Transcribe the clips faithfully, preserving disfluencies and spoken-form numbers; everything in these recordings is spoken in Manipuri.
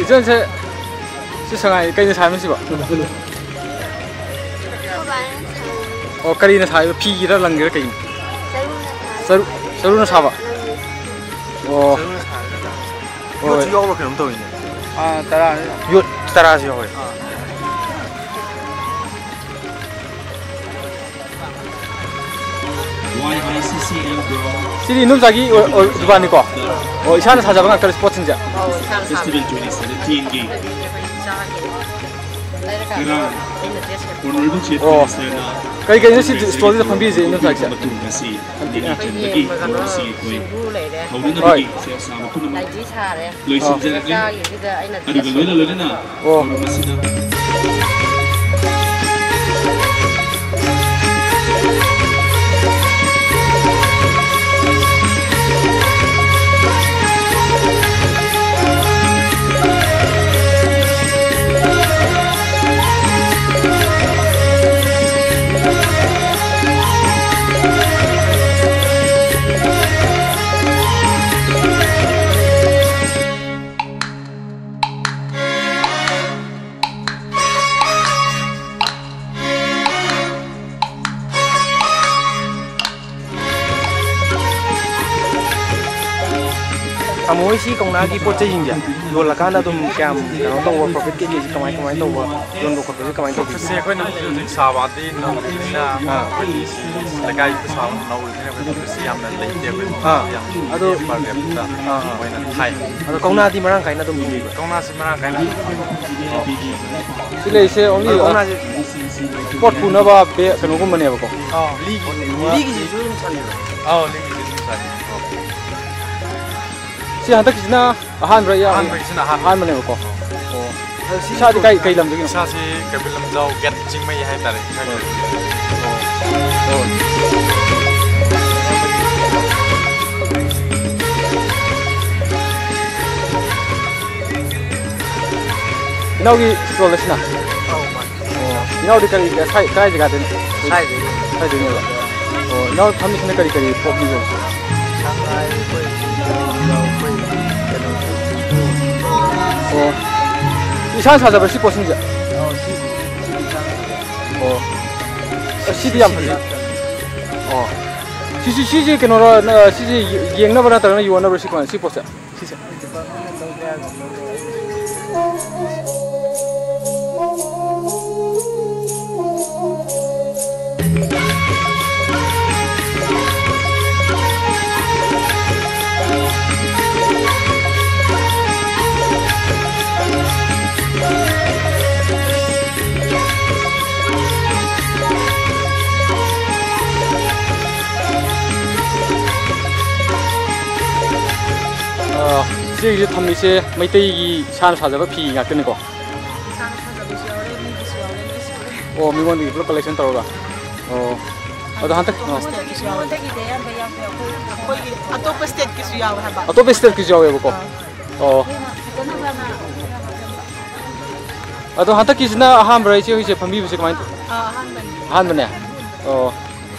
ꯏꯆꯟꯁꯦ, ꯁꯤ ꯁꯉꯥꯏ ꯀꯩꯅ ꯁꯥꯕꯅꯣ ꯁꯤꯕꯣ? ꯑꯣ, ꯀꯔꯤꯅ ꯁꯥꯔꯤꯕ? ꯐꯤꯒꯤꯔ, ꯂꯪꯒꯤꯔ, ꯀꯩꯅꯣ? ꯆꯔꯨꯅ ꯁꯥꯕ꯫ ꯆꯔꯨ-, ꯆꯔꯨꯅ ꯁꯥꯕ? ꯑꯣ꯫ ꯍꯣꯏ꯫ ꯌꯣꯠꯁꯨ ꯌꯥꯎꯕ꯭ꯔꯥ ꯀꯩꯅꯣꯝ ꯇꯧꯋꯤꯅꯦ꯫ ꯑꯥ, ꯇꯔꯥ꯫ ꯌꯣꯠ ꯇꯔꯥꯁꯨ ꯌꯥꯎꯋꯦ꯫ ꯑꯥ꯫ ꯁꯤꯗꯤ ꯏꯅꯣꯝꯆꯥꯒꯤ ꯑꯣꯏ-, ꯑꯣꯏ-, ꯗꯨꯀꯥꯟꯅꯤꯀꯣ? ꯑꯣ, ꯏꯁꯥꯅ ꯁꯥꯖꯕ ꯉꯥꯛꯇꯅꯤ ꯄꯣꯠꯁꯤꯡꯁꯦ? ꯑꯧ, ꯏꯁꯥꯅ ꯁꯥꯕ꯫ ꯐꯦꯁꯇꯤꯚꯦꯜ ꯇ꯭ꯋꯦꯟꯇꯤ ꯁꯚꯦꯟꯇꯤꯟꯒꯤ ꯂꯩꯔꯒ ꯉꯔꯥꯡ ꯑꯩꯅ ꯗ꯭ꯔꯦꯁ ꯁꯦꯠꯄ꯫ ꯑꯣꯅꯔꯦꯕꯜ ꯆꯤꯐ ꯑꯣ꯫ ꯃꯤꯅꯤꯁꯇꯔꯅ ꯀꯔꯤ ꯀꯩꯅꯣ ꯁꯤ ꯁ꯭ꯇꯣꯜꯁꯤꯗ ꯐꯝꯕꯤꯔꯤꯁꯦ, ꯏꯅꯣꯝꯆꯥꯒꯤꯁꯦ? ꯃꯇꯨꯡ ꯉꯁꯤ ꯑꯩꯈꯣꯏ ꯌꯦꯡꯕ ꯉꯝꯂꯣꯏ꯫ ꯁꯤꯡꯖꯔꯒꯦ꯫ ꯁꯤꯡꯕꯨ ꯂꯩꯔꯦ꯫ ꯍꯣꯏ꯫ ꯍꯧꯅꯅꯕꯒꯤ ꯁꯦꯜ ꯁꯥꯕ ꯄꯨꯝꯅꯃꯛ ꯅꯥꯏꯇꯤ ꯁꯥꯔꯦ꯫ ꯂꯣꯏꯁꯤꯟꯖꯔꯒꯦ꯫ ꯆꯥꯒꯤꯁꯤꯗ ꯑꯩꯅ ꯑꯗꯨꯒ ꯂꯣꯏꯅ ꯂꯣꯏꯅꯅ ꯑꯣ꯫ ꯊꯧꯔꯝ ꯑꯁꯤꯗ ꯇꯥꯃꯣ ꯍꯣꯏ ꯁꯤ ꯀꯧꯅꯥꯒꯤ ꯄꯣꯠ ꯆꯩꯁꯤꯡꯁꯦ ꯌꯣꯜꯂꯀꯥꯟꯗ ꯑꯗꯨꯝ ꯀꯌꯥꯝ ꯀꯩꯅꯣ ꯇꯧꯕ, ꯄ꯭ꯔꯣꯐꯤꯠ ꯀꯩꯀꯩꯁꯤ ꯀꯃꯥꯏ ꯀꯃꯥꯏꯅ ꯇꯧꯕ, ꯌꯣꯟꯕ ꯈꯣꯠꯄꯁꯦ ꯀꯃꯥꯏꯅ ꯇꯧꯒꯦ? ꯄ꯭ꯔꯣꯐꯤꯠꯁꯦ ꯑꯩꯈꯣꯏꯅ ꯍꯧꯖꯤꯛ ꯍꯧꯖꯤꯛ ꯁꯥꯕꯗꯤ ꯅꯧꯔꯤꯕꯅꯤꯅ, ꯑꯥ꯫ ꯑꯩꯈꯣꯏꯗꯤ ꯁꯤ ꯂꯩꯀꯥꯏꯗ ꯁꯥꯕ ꯅꯧꯔꯤꯕꯅꯤꯅ ꯑꯩꯈꯣꯏ ꯄ꯭ꯔꯣꯐꯤꯠꯁꯤ ꯌꯥꯝꯅ ꯂꯩꯇꯦ꯫ ꯑꯩꯈꯣꯏ ꯑꯥ꯫ ꯌꯥꯝ ꯑꯗꯣ ꯄꯔ ꯔꯦꯠꯇ ꯑꯥ, ꯑꯥ꯫ ꯑꯣꯏꯅ ꯊꯥꯏ꯫ ꯑꯗꯣ ꯀꯧꯅꯥꯗꯤ ꯃꯔꯥꯡ ꯀꯥꯏꯅ ꯑꯗꯨꯝ ꯐꯪꯕꯤꯕ꯭ꯔꯥ? ꯀꯧꯅꯥꯁꯤ ꯃꯔꯥꯡ ꯀꯥꯏꯅ ꯑꯗꯨꯝ ꯐꯪꯉꯤ꯫ ꯁꯤ ꯂꯩꯁꯦ only ꯑꯗꯣ ꯀꯧꯅꯥꯁꯦ ꯄꯣꯠ ꯄꯨꯅꯕ ꯕꯦ-, ꯀꯩꯅꯣꯒꯨꯝꯕꯅꯦꯕꯀꯣ꯫ ꯑꯥ, ꯂꯤꯒꯤ, ꯂꯤꯒꯤꯁꯤꯁꯨ ꯑꯗꯨꯝ ꯁꯥꯟꯅꯩꯕ꯭ꯔꯥ? ꯑꯥ, ꯂꯤꯒꯤꯁꯤ ꯑꯗꯨꯝ ꯁꯥꯟꯅꯩ꯫ ꯁꯤ ꯍꯟꯗꯛꯀꯤꯁꯤꯅ ꯑꯍꯥꯟꯕ꯭ꯔꯥ? ꯑꯍꯥꯟꯕꯒꯤꯁꯤꯅ ꯑꯍꯥꯟꯕ꯫ ꯑꯍꯥꯟꯕꯅꯦꯕꯀꯣ꯫ ꯑꯣ꯫ ꯑꯗꯣ ꯁꯤ ꯏꯁꯥꯗꯤ ꯀꯩ, ꯀꯩ ꯂꯝꯗꯒꯤꯅꯣ? ꯏꯁꯥꯁꯤ ꯀꯩꯕꯨꯜ ꯂꯝꯖꯥꯎ ꯒꯦꯠ ꯆꯤꯡꯃꯩ ꯍꯥꯏꯇꯥꯔꯦ꯫ ꯑꯣ꯫ ꯑꯣ꯫ ꯏꯅꯥꯎꯒꯤ ꯁ꯭ꯇꯣꯜ ꯑꯁꯤꯅ? ꯑꯧ, ꯃꯥꯅꯤ꯫ ꯑꯣ, ꯏꯅꯥꯎꯗꯤ ꯀꯔꯤ, ꯀꯥꯏ, ꯀꯥꯏ ꯖꯒꯥꯗꯩꯅꯣ? ꯁ꯭ꯋꯥꯏꯗꯩꯅꯦ꯫ ꯁ꯭ꯋꯥꯏꯗꯩꯅꯦꯕ? ꯑꯣ, ꯏꯅꯥꯎ ꯐꯝꯃꯤꯁꯤꯅ ꯀꯔꯤ ꯀꯔꯤ ꯄꯣꯠꯅꯣ ꯌꯣꯜꯂꯤꯁꯦ? ꯁꯉꯥꯏ, ꯑꯩꯈꯣꯏ ꯁꯤꯡꯖꯨ ꯌꯥꯎ, ꯑꯩꯈꯣꯏ ꯀꯩꯅꯣ, ꯑꯣ, ꯏꯁꯥꯅ ꯁꯥꯖꯕ ꯁꯤ ꯄꯣꯠꯁꯤꯡꯁꯦ? ꯑꯧ, ꯁꯤꯗꯤ, ꯁꯤꯗꯤ ꯏꯁꯥꯅ ꯁꯥꯖꯕ꯫ ꯑꯣ꯫ ꯑꯁ, ꯁꯤꯗꯤ ꯌꯥꯝ ꯐꯖꯩ꯫ ꯑꯣ꯫ ꯁꯤꯁꯤ, ꯁꯤꯁꯤ ꯀꯩꯅꯣꯔꯣ, ꯅ-, ꯁꯤꯁꯤ ꯌꯦꯡꯅꯕ ꯅꯠꯇ꯭ꯔꯒꯅ ꯌꯣꯟꯅꯕ꯭ꯔꯣ ꯁꯤ ꯀꯃꯥꯏꯅ, ꯁꯤ ꯄꯣꯠꯁꯦ? ꯁꯤꯁꯦ? ꯑ, ꯏꯆꯦꯒꯤꯁꯦ ꯊꯝꯃꯤꯁꯦ ꯃꯩꯇꯩꯒꯤ ꯏꯁꯥꯅ ꯁꯥꯖꯕ ꯐꯤ ꯉꯥꯛꯇꯅꯤꯀꯣ? ꯏꯁꯥꯅ ꯁꯥꯖꯕꯁꯨ ꯌꯥꯎꯔꯦ, ꯃꯤꯒꯤꯁꯨ ꯌꯥꯎꯔꯦ, ꯂꯣꯏ ꯁꯨꯔꯦ꯫ ꯑꯣ, ꯃꯤꯉꯣꯟꯗꯒꯤ ꯄꯨꯂꯞ ꯀꯂꯦꯛꯁꯟ ꯇꯧꯔꯒ? ꯑꯣ꯫ ꯑꯗꯣ ꯍꯟꯗꯛ, ꯑꯇꯣꯞꯄ ꯑ, ꯁ꯭ꯇꯦꯠꯀꯤꯁꯨ ꯌꯥꯎꯔꯦ꯫ ꯑꯩꯈꯣꯏꯒꯤ ꯑꯇꯣꯞꯄ ꯁ꯭ꯇꯦꯠꯀꯤꯁꯨ ꯌꯥꯎꯔꯦ ꯍꯥꯏꯕ꯫ ꯑꯇꯣꯞꯄ ꯁ꯭ꯇꯦꯠꯀꯤꯁꯨ ꯌꯥꯎꯋꯦꯕꯀꯣ? ꯑꯥ꯫ ꯑꯣ꯫ ꯑꯗꯣ ꯍꯟꯗꯛꯀꯤꯁꯤꯅ ꯑꯍꯥꯟꯕꯔꯥ ꯏꯆꯦ ꯍꯣꯏꯁꯦ ꯐꯝꯕꯤꯕꯁꯦ ꯀꯃꯥꯏꯅ ꯇꯧ-, ꯑꯥ, ꯑꯍꯥꯟꯕꯅꯤ꯫ ꯑꯍꯥꯟꯕꯅꯦ? ꯑꯣ꯫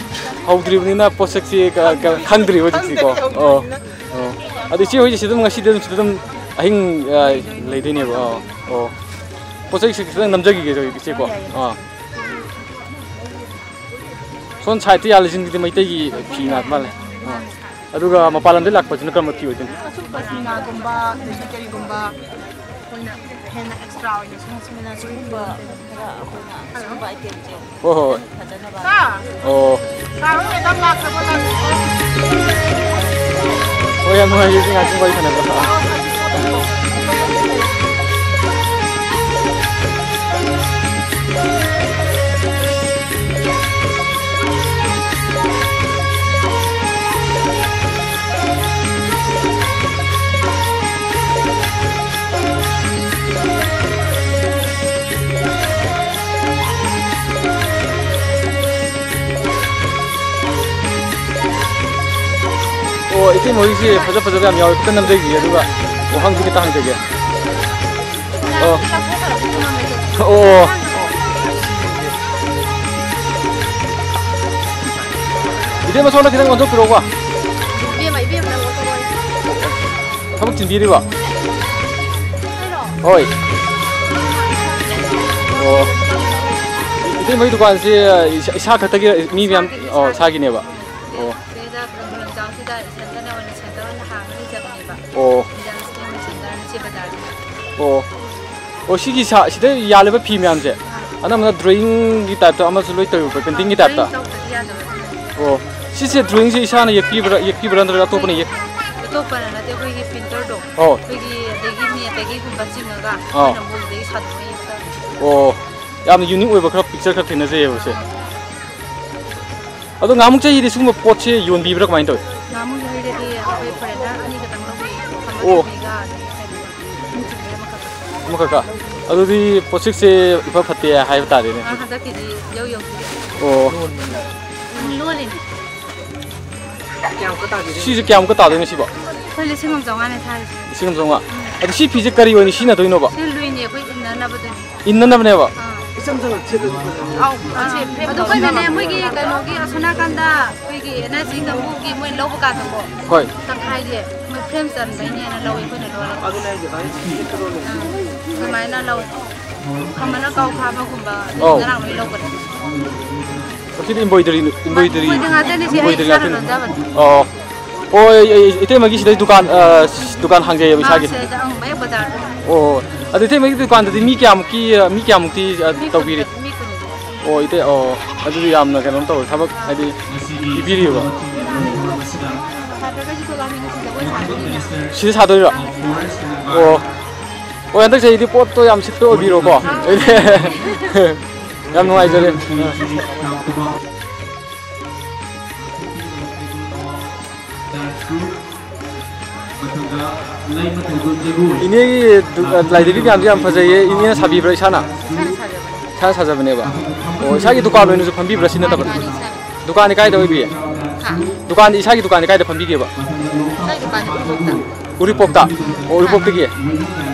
ꯍꯧꯗ꯭ꯔꯤꯕꯅꯤꯅ ꯄꯣꯠꯁꯛꯁꯤ ꯀ-, ꯀ-, ꯈꯪꯗ꯭ꯔꯤꯕ ꯍꯧꯖꯤꯛꯁꯤꯀꯣ? ꯈꯪꯗꯔꯤ, ꯑꯣ꯫ ꯍꯧꯗ꯭ꯔꯤꯕꯅꯤꯅ꯫ ꯑꯣ꯫ ꯑꯗꯣ ꯏꯆꯦ ꯍꯣꯏꯁꯦ ꯁꯤꯗ ꯑꯗꯨꯝ ꯉꯁꯤꯗꯤ ꯑꯗꯨꯝ ꯁꯤꯗ ꯑꯗꯨꯝ ꯑꯍꯤꯡ, ꯑ, ꯂꯩꯗꯣꯏꯅꯦꯕ? ꯑꯣ꯫ ꯑꯣ꯫ ꯄꯣꯠ ꯆꯩꯁꯤꯡ ꯈꯤꯇꯪ ꯅꯝꯖꯈꯤꯒꯦ ꯏꯆꯦꯀꯣ꯫ ꯑꯣ, ꯌꯥꯏ, ꯌꯥꯏ꯫ ꯑꯥ꯫ ꯁꯣꯝ ꯁꯥꯏꯠꯇ ꯌꯥꯜꯂꯤꯁꯤꯡꯁꯤꯗꯤ ꯃꯩꯇꯩꯒꯤ ꯐꯤ ꯉꯥꯛꯇ ꯃꯥꯜꯂꯦ꯫ ꯑꯥ꯫ ꯑꯗꯨꯒ ꯃꯄꯥꯟ ꯂꯝꯗꯒꯤ ꯂꯥꯛꯄꯁꯤꯅ ꯀꯔꯝꯕ ꯐꯤ ꯑꯣꯏꯗꯣꯏꯅꯣ? ꯑꯁꯨꯝ ꯄꯁꯃꯤꯅꯥꯒꯨꯝꯕ, ꯑꯗꯒꯤ ꯀꯔꯤꯒꯨꯝꯕ, ꯑꯩꯈꯣꯏꯅ ꯍꯦꯟꯅ ꯑꯦꯛꯁꯇ꯭ꯔꯥ ꯑꯣꯏꯅ ꯁꯨꯝ ꯁꯤꯠꯅ ꯁꯤꯒꯨꯝꯕ ꯈꯔ ꯑꯩꯈꯣꯏꯅ ꯑꯁꯤꯒꯨꯝꯕ ꯑꯥꯏꯇꯦꯝꯁꯦ ꯍꯣꯏ, ꯍꯣꯏ, ꯍꯣꯏ꯫ ꯐꯖꯅꯕ ꯍꯥ? ꯑꯣ꯫ ꯁꯥꯔ ꯍꯣꯏ ꯃꯦꯗꯥꯝ ꯂꯥꯛꯈ꯭ꯔꯕꯣ? ꯂꯥꯛꯈ꯭ꯔꯕꯣ? ꯍꯣꯏ, ꯌꯥꯝ ꯅꯨꯡꯉꯥꯏꯖꯔꯦ, ꯉꯥꯏꯍꯥꯛꯇꯪ ꯋꯥꯔꯤ ꯁꯥꯟꯅꯕ꯫ ꯑꯣ, ꯐꯅꯤ, ꯐꯅꯤ꯫ ꯑꯣ, ꯏꯇꯩꯃ ꯍꯣꯏꯁꯤ ꯐꯖ ꯐꯖꯕ ꯌꯥꯝ ꯌꯥꯎꯋꯦ, ꯈꯤꯇ ꯅꯝꯖꯈꯤꯒꯦ, ꯑꯗꯨꯒ ꯋꯥꯍꯪꯁꯤ ꯈꯤꯇ ꯍꯪꯖꯒꯦ꯫ ꯑꯣ꯫ ꯑꯣ꯫ ꯏꯇꯩꯃ, ꯁꯣꯝꯗ ꯈꯤꯇꯪ ꯑꯣꯟꯊꯣꯛꯄꯤꯔꯛꯎꯀꯣ꯫ ꯏꯕꯦꯝꯃ, ꯏꯕꯦꯝꯃ, ꯅꯪ ꯑꯣꯟꯊꯣꯛꯑꯣ꯫ ꯊꯕꯛ ꯆꯤꯟꯕꯤꯔꯤꯕꯣ? ꯑꯩꯔꯣ? ꯍꯣꯏ꯫ ꯑꯣ꯫ ꯏꯇꯩꯃꯒꯤ ꯗꯨꯀꯥꯟꯁꯦ ꯏꯁꯥ, ꯏꯁꯥ ꯈꯛꯇꯒꯤ, ꯃꯤ ꯃꯌꯥꯝ, ꯏꯁꯥꯒꯤ, ꯑꯣ, ꯏꯁꯥꯒꯤ꯫ ꯏꯁꯥꯒꯤꯅꯦꯕ? ꯎꯝ꯫ ꯑꯣ꯫ ꯁꯤꯗꯩꯗ ꯄ꯭ꯔꯣꯒ꯭ꯔꯥꯝ ꯆꯥꯎꯁꯤꯗ ꯏꯊꯟꯇꯅ ꯑꯣꯏꯅ ꯁꯦꯟꯇꯔ ꯑꯣꯏꯅ ꯍꯥꯡꯉ ꯂꯩꯖꯕꯅꯦꯕ꯫ ꯑꯣ꯫ ꯁꯤꯗ ꯁꯤꯒꯤ ꯁꯦꯟꯇꯔ ꯅꯆꯦ ꯕꯖꯥꯔꯗ꯫ ꯑꯣ꯫ ꯑꯣ, ꯁꯤꯒꯤ ꯁꯥ-, ꯁꯤꯗ ꯌꯥꯜꯂꯤꯕ ꯐꯤ ꯃꯌꯥꯝꯁꯦ ꯑꯥ꯫ ꯑꯅꯝꯕꯅ ꯗ꯭ꯔꯣꯌꯤꯡꯒꯤ ꯇꯥꯏꯞꯇ ꯑꯃꯁꯨ ꯂꯣꯏ ꯇꯧꯋꯦꯕ, ꯄꯦꯟꯇꯤꯡꯒꯤ ꯇꯥꯏꯞꯇ꯫ ꯗ꯭ꯔꯣꯌꯤꯡ ꯇꯧꯗ꯭ꯔꯗꯤ ꯌꯥꯗꯕ꯫ ꯑꯣ꯫ ꯁꯤꯁꯦ ꯗ꯭ꯔꯣꯌꯤꯡꯁꯦ ꯏꯁꯥꯅ ꯌꯦꯛꯄꯤꯕ꯭ꯔꯥ, ꯌꯦꯛꯄꯤꯕ꯭ꯔꯥ ꯅꯠꯇ꯭ꯔꯒ ꯑꯇꯣꯞꯄꯅ ꯌꯦꯛ-, ꯑꯇꯣꯞꯄꯅ ꯅꯠꯇꯦ, ꯑꯩꯈꯣꯏꯒꯤ ꯄ꯭ꯔꯤꯟꯇꯔꯗꯣ꯫ ꯑꯣ꯫ ꯑꯩꯈꯣꯏꯒꯤ ꯑꯗꯒꯤ ꯃꯦꯠꯇꯒꯤꯒꯨꯝꯕ ꯆꯤꯡꯉꯒ ꯑꯥ꯫ ꯑꯩꯈꯣꯏꯅ ꯃꯣꯏꯗꯒꯤ ꯁꯥꯗꯣꯛꯑ ꯌꯦꯛꯆꯕꯅꯦ꯫ ꯑꯣ꯫ ꯌꯥꯝꯅ ꯌꯨꯅꯤꯛ ꯑꯣꯏꯕ ꯈꯔ ꯄꯤꯛꯆꯔ ꯈꯔ ꯊꯦꯡꯅꯖꯩꯌꯦꯕ ꯁꯦ꯫ ꯑꯗꯣ ꯉꯍꯥꯟꯃꯨꯛ ꯆꯍꯤꯗꯤ ꯁꯤꯒꯨꯝꯕ ꯄꯣꯠꯁꯦ ꯌꯣꯟꯕꯤꯕ꯭ꯔꯥ ꯀꯃꯥꯏꯅ ꯇꯧꯋꯤ? ꯉꯍꯥꯟꯃꯨꯛ ꯆꯍꯤꯗꯗꯤ ꯑꯩꯈꯣꯏ ꯐꯣꯔꯦꯟꯅꯔ ꯑꯅꯤ ꯈꯛꯇꯪ ꯂꯧꯕꯤ, ꯑꯃ ꯑꯣ꯫ ꯅꯨꯄꯤꯒ ꯑꯗꯒꯤ ꯀꯩꯅꯣꯒ, ꯃꯤ ꯆꯤꯡꯕꯤ ꯑꯃꯈꯛ꯫ ꯑꯃꯈꯛꯀ? ꯑꯗꯨꯗꯤ ꯄꯣꯠꯁꯤꯠꯁꯦ ꯏꯐ ꯐꯠꯇꯦ ꯍꯥꯏꯕ ꯇꯥꯔꯦꯅꯦ꯫ ꯑꯥ, ꯍꯟꯗꯛꯀꯤꯗꯤ ꯌꯧ ꯌꯧꯗ꯭ꯔꯤ꯫ ꯑꯣ꯫ ꯎꯝ, ꯂꯣꯜꯂꯤꯅꯦ꯫ ꯁꯤꯁꯦ ꯀꯌꯥꯃꯨꯛꯀ ꯇꯥꯗꯣꯏꯅꯣ ꯁꯤꯕꯣ? ꯑꯩꯈꯣꯏ ꯂꯤꯁꯤꯡ ꯑꯃ ꯆꯥꯝꯃꯉꯥꯅꯦ ꯊꯥꯔꯤꯁꯦ꯫ ꯂꯤꯁꯤꯡ ꯑꯃ ꯆꯥꯝꯃꯉꯥ? ꯎꯝ꯫ ꯑꯗꯣ ꯁꯤ ꯐꯤꯁꯦ ꯀꯔꯤ ꯑꯣꯏꯅ ꯁꯤꯖꯤꯟꯅꯗꯣꯏꯅꯣꯕ? ꯁꯤ ꯂꯨꯏꯅꯦ, ꯑꯩꯈꯣꯏ ꯏꯟꯅꯅꯕꯗꯨꯅꯤ꯫ ꯏꯟꯅꯅꯕꯅꯦꯕ? ꯑꯥ꯫ ꯏꯆꯝ ꯆꯝꯅ ꯁꯦꯠꯂꯁꯨ ꯐꯖꯩ꯫ ꯑꯧ, ꯑꯥ꯫ ꯑꯗꯣ ꯑꯩꯈꯣꯏꯅꯅꯦ, ꯃꯣꯏꯒꯤ ꯀꯩꯅꯣꯒꯤ ꯑꯁꯣꯝ ꯅꯥꯀꯟꯗ ꯑꯩꯈꯣꯏꯒꯤ ꯑꯦꯟ ꯑꯥꯔ ꯖꯤ ꯀꯥꯡꯕꯨꯒꯤ ꯃꯣꯏ ꯂꯧꯕ ꯀꯥꯟꯗꯀꯣ, ꯍꯣꯏ꯫ ꯇꯪꯈꯥꯏꯁꯦ ꯃꯣꯏ ꯐ꯭ꯔꯦꯝ ꯆꯟꯕꯩꯅꯦꯅ ꯂꯧꯋꯦ ꯑꯩꯈꯣꯏꯅ ꯂꯣꯏꯅ꯫ ꯑꯗꯨꯅꯦ ꯍꯥꯏꯁꯦ, ꯚꯥꯏ, ꯁꯤ ꯐꯤꯠꯇ ꯂꯣꯜꯂꯦ꯫ ꯑꯥ, ꯑꯗꯨꯃꯥꯏꯅ ꯂꯧꯋꯦ꯫ ꯃꯃꯜꯅ ꯀꯥꯎ ꯊꯥꯕꯒꯨꯝꯕ ꯑꯗꯨ ꯑꯧ꯫ ꯉꯔꯥꯡ ꯂꯣꯏ ꯂꯧꯒ꯭ꯔꯦ꯫ ꯁꯤꯗꯤ ꯏꯝꯕꯣꯏꯗꯔꯤ, ꯏꯝꯕꯣꯏꯗꯔꯤ, ꯃꯣꯏꯗꯤ ꯉꯥꯛꯇꯅꯦ, ꯁꯤ ꯑꯩ ꯏꯝꯕꯣꯏꯗꯔꯤ ꯏꯁꯥꯅ ꯉꯥꯛꯇꯅꯤ꯫ ꯂꯣꯟꯖꯕꯅꯤ꯫ ꯑꯣ꯫ ꯑꯣ, ꯑꯩ, ꯑꯩ, ꯏꯇꯩꯃꯒꯤ ꯁꯤꯗꯩ ꯗꯨꯀꯥꯟ, ꯑ, ꯗꯨꯀꯥꯟ ꯍꯥꯡꯖꯩꯌꯦꯕ ꯑꯥ, ꯏꯁꯥꯒꯤ꯫ ꯁꯤꯗꯩꯗ, ꯑꯪ, ꯃꯌꯦꯛ ꯕꯖꯥꯔꯗ꯫ ꯑꯣ, ꯑꯣ꯫ ꯑꯗꯨ ꯏꯇꯩꯃꯒꯤ ꯗꯨꯀꯥꯟꯗꯗꯤ ꯃꯤ ꯀꯌꯥꯃꯨꯛꯀꯤ, ꯑ, ꯃꯤ ꯀꯌꯥꯃꯨꯛꯇꯤ, ꯑ, ꯃꯤ ꯀꯨꯟ, ꯇꯧꯕꯤꯔꯤ? ꯃꯤ ꯀꯨꯟꯃꯨꯛ꯫ ꯑꯣ, ꯏꯇꯩ, ꯑꯣ, ꯑꯗꯨꯗꯤ ꯌꯥꯝꯅ ꯀꯩꯅꯣ ꯇꯧꯔꯦ, ꯊꯕꯛ ꯍꯥꯏꯗꯤ ꯄꯤꯕꯤꯔꯤꯕ꯫ ꯁꯥꯇ꯭ꯔꯈꯩꯁꯨ ꯊꯣꯛꯂꯛꯑꯅꯤ ꯉꯁꯤ ꯖꯒꯣꯏ ꯁꯥꯗꯣꯏꯅꯤꯅ꯫ ꯁꯤꯗ ꯁꯥꯗꯣꯏꯔꯣ? ꯑꯥ꯫ ꯑꯣ꯫ ꯍꯣꯏ, ꯍꯟꯗꯛ ꯆꯍꯤꯗꯤ ꯄꯣꯠꯇꯣ ꯌꯥꯝ ꯁꯤꯠꯄ ꯑꯣꯏꯕꯤꯔꯣꯀꯣ꯫ ꯌꯥꯝ ꯅꯨꯡꯉꯥꯏꯖꯔꯦ꯫ ꯏꯅꯦꯒꯤ ꯗꯨ-, ꯂꯥꯏꯙꯕꯤ ꯃꯌꯥꯝꯁꯦ ꯌꯥꯝ ꯐꯖꯩꯌꯦ꯫ ꯏꯅꯦꯅ ꯁꯥꯕꯤꯕ꯭ꯔꯥ ꯏꯁꯥꯅ? ꯏꯁꯥꯅ ꯁꯥꯖꯕꯅꯦ꯫ ꯏꯁꯥꯅ ꯁꯥꯖꯕꯅꯦꯕ꯫ ꯑꯣ, ꯏꯁꯥꯒꯤ ꯗꯨꯀꯥꯟ ꯑꯣꯏꯅꯁꯨ ꯐꯝꯕꯤꯕ꯭ꯔꯥ ꯁꯤ ꯅꯠꯇꯕ? ꯃꯥꯅꯤ, ꯃꯥꯅꯤ, ꯏꯁꯥꯅ꯫ ꯗꯨꯀꯥꯟꯗꯤ ꯀꯥꯏꯗ ꯑꯣꯏꯕꯤ? ꯍꯥ? ꯗꯨꯀꯥꯟꯗꯤ, ꯏꯁꯥꯒꯤ ꯗꯨꯀꯥꯟꯗꯤ ꯀꯥꯏꯗ ꯐꯝꯕꯤꯒꯦꯕ? ꯏꯁꯥꯒꯤ ꯗꯨꯀꯥꯟꯗꯤ ꯎꯔꯤꯄꯣꯛꯇ꯫ ꯎꯔꯤꯄꯣꯛꯇ? ꯑꯣ, ꯎꯔꯤꯄꯣꯛꯇꯒꯤ?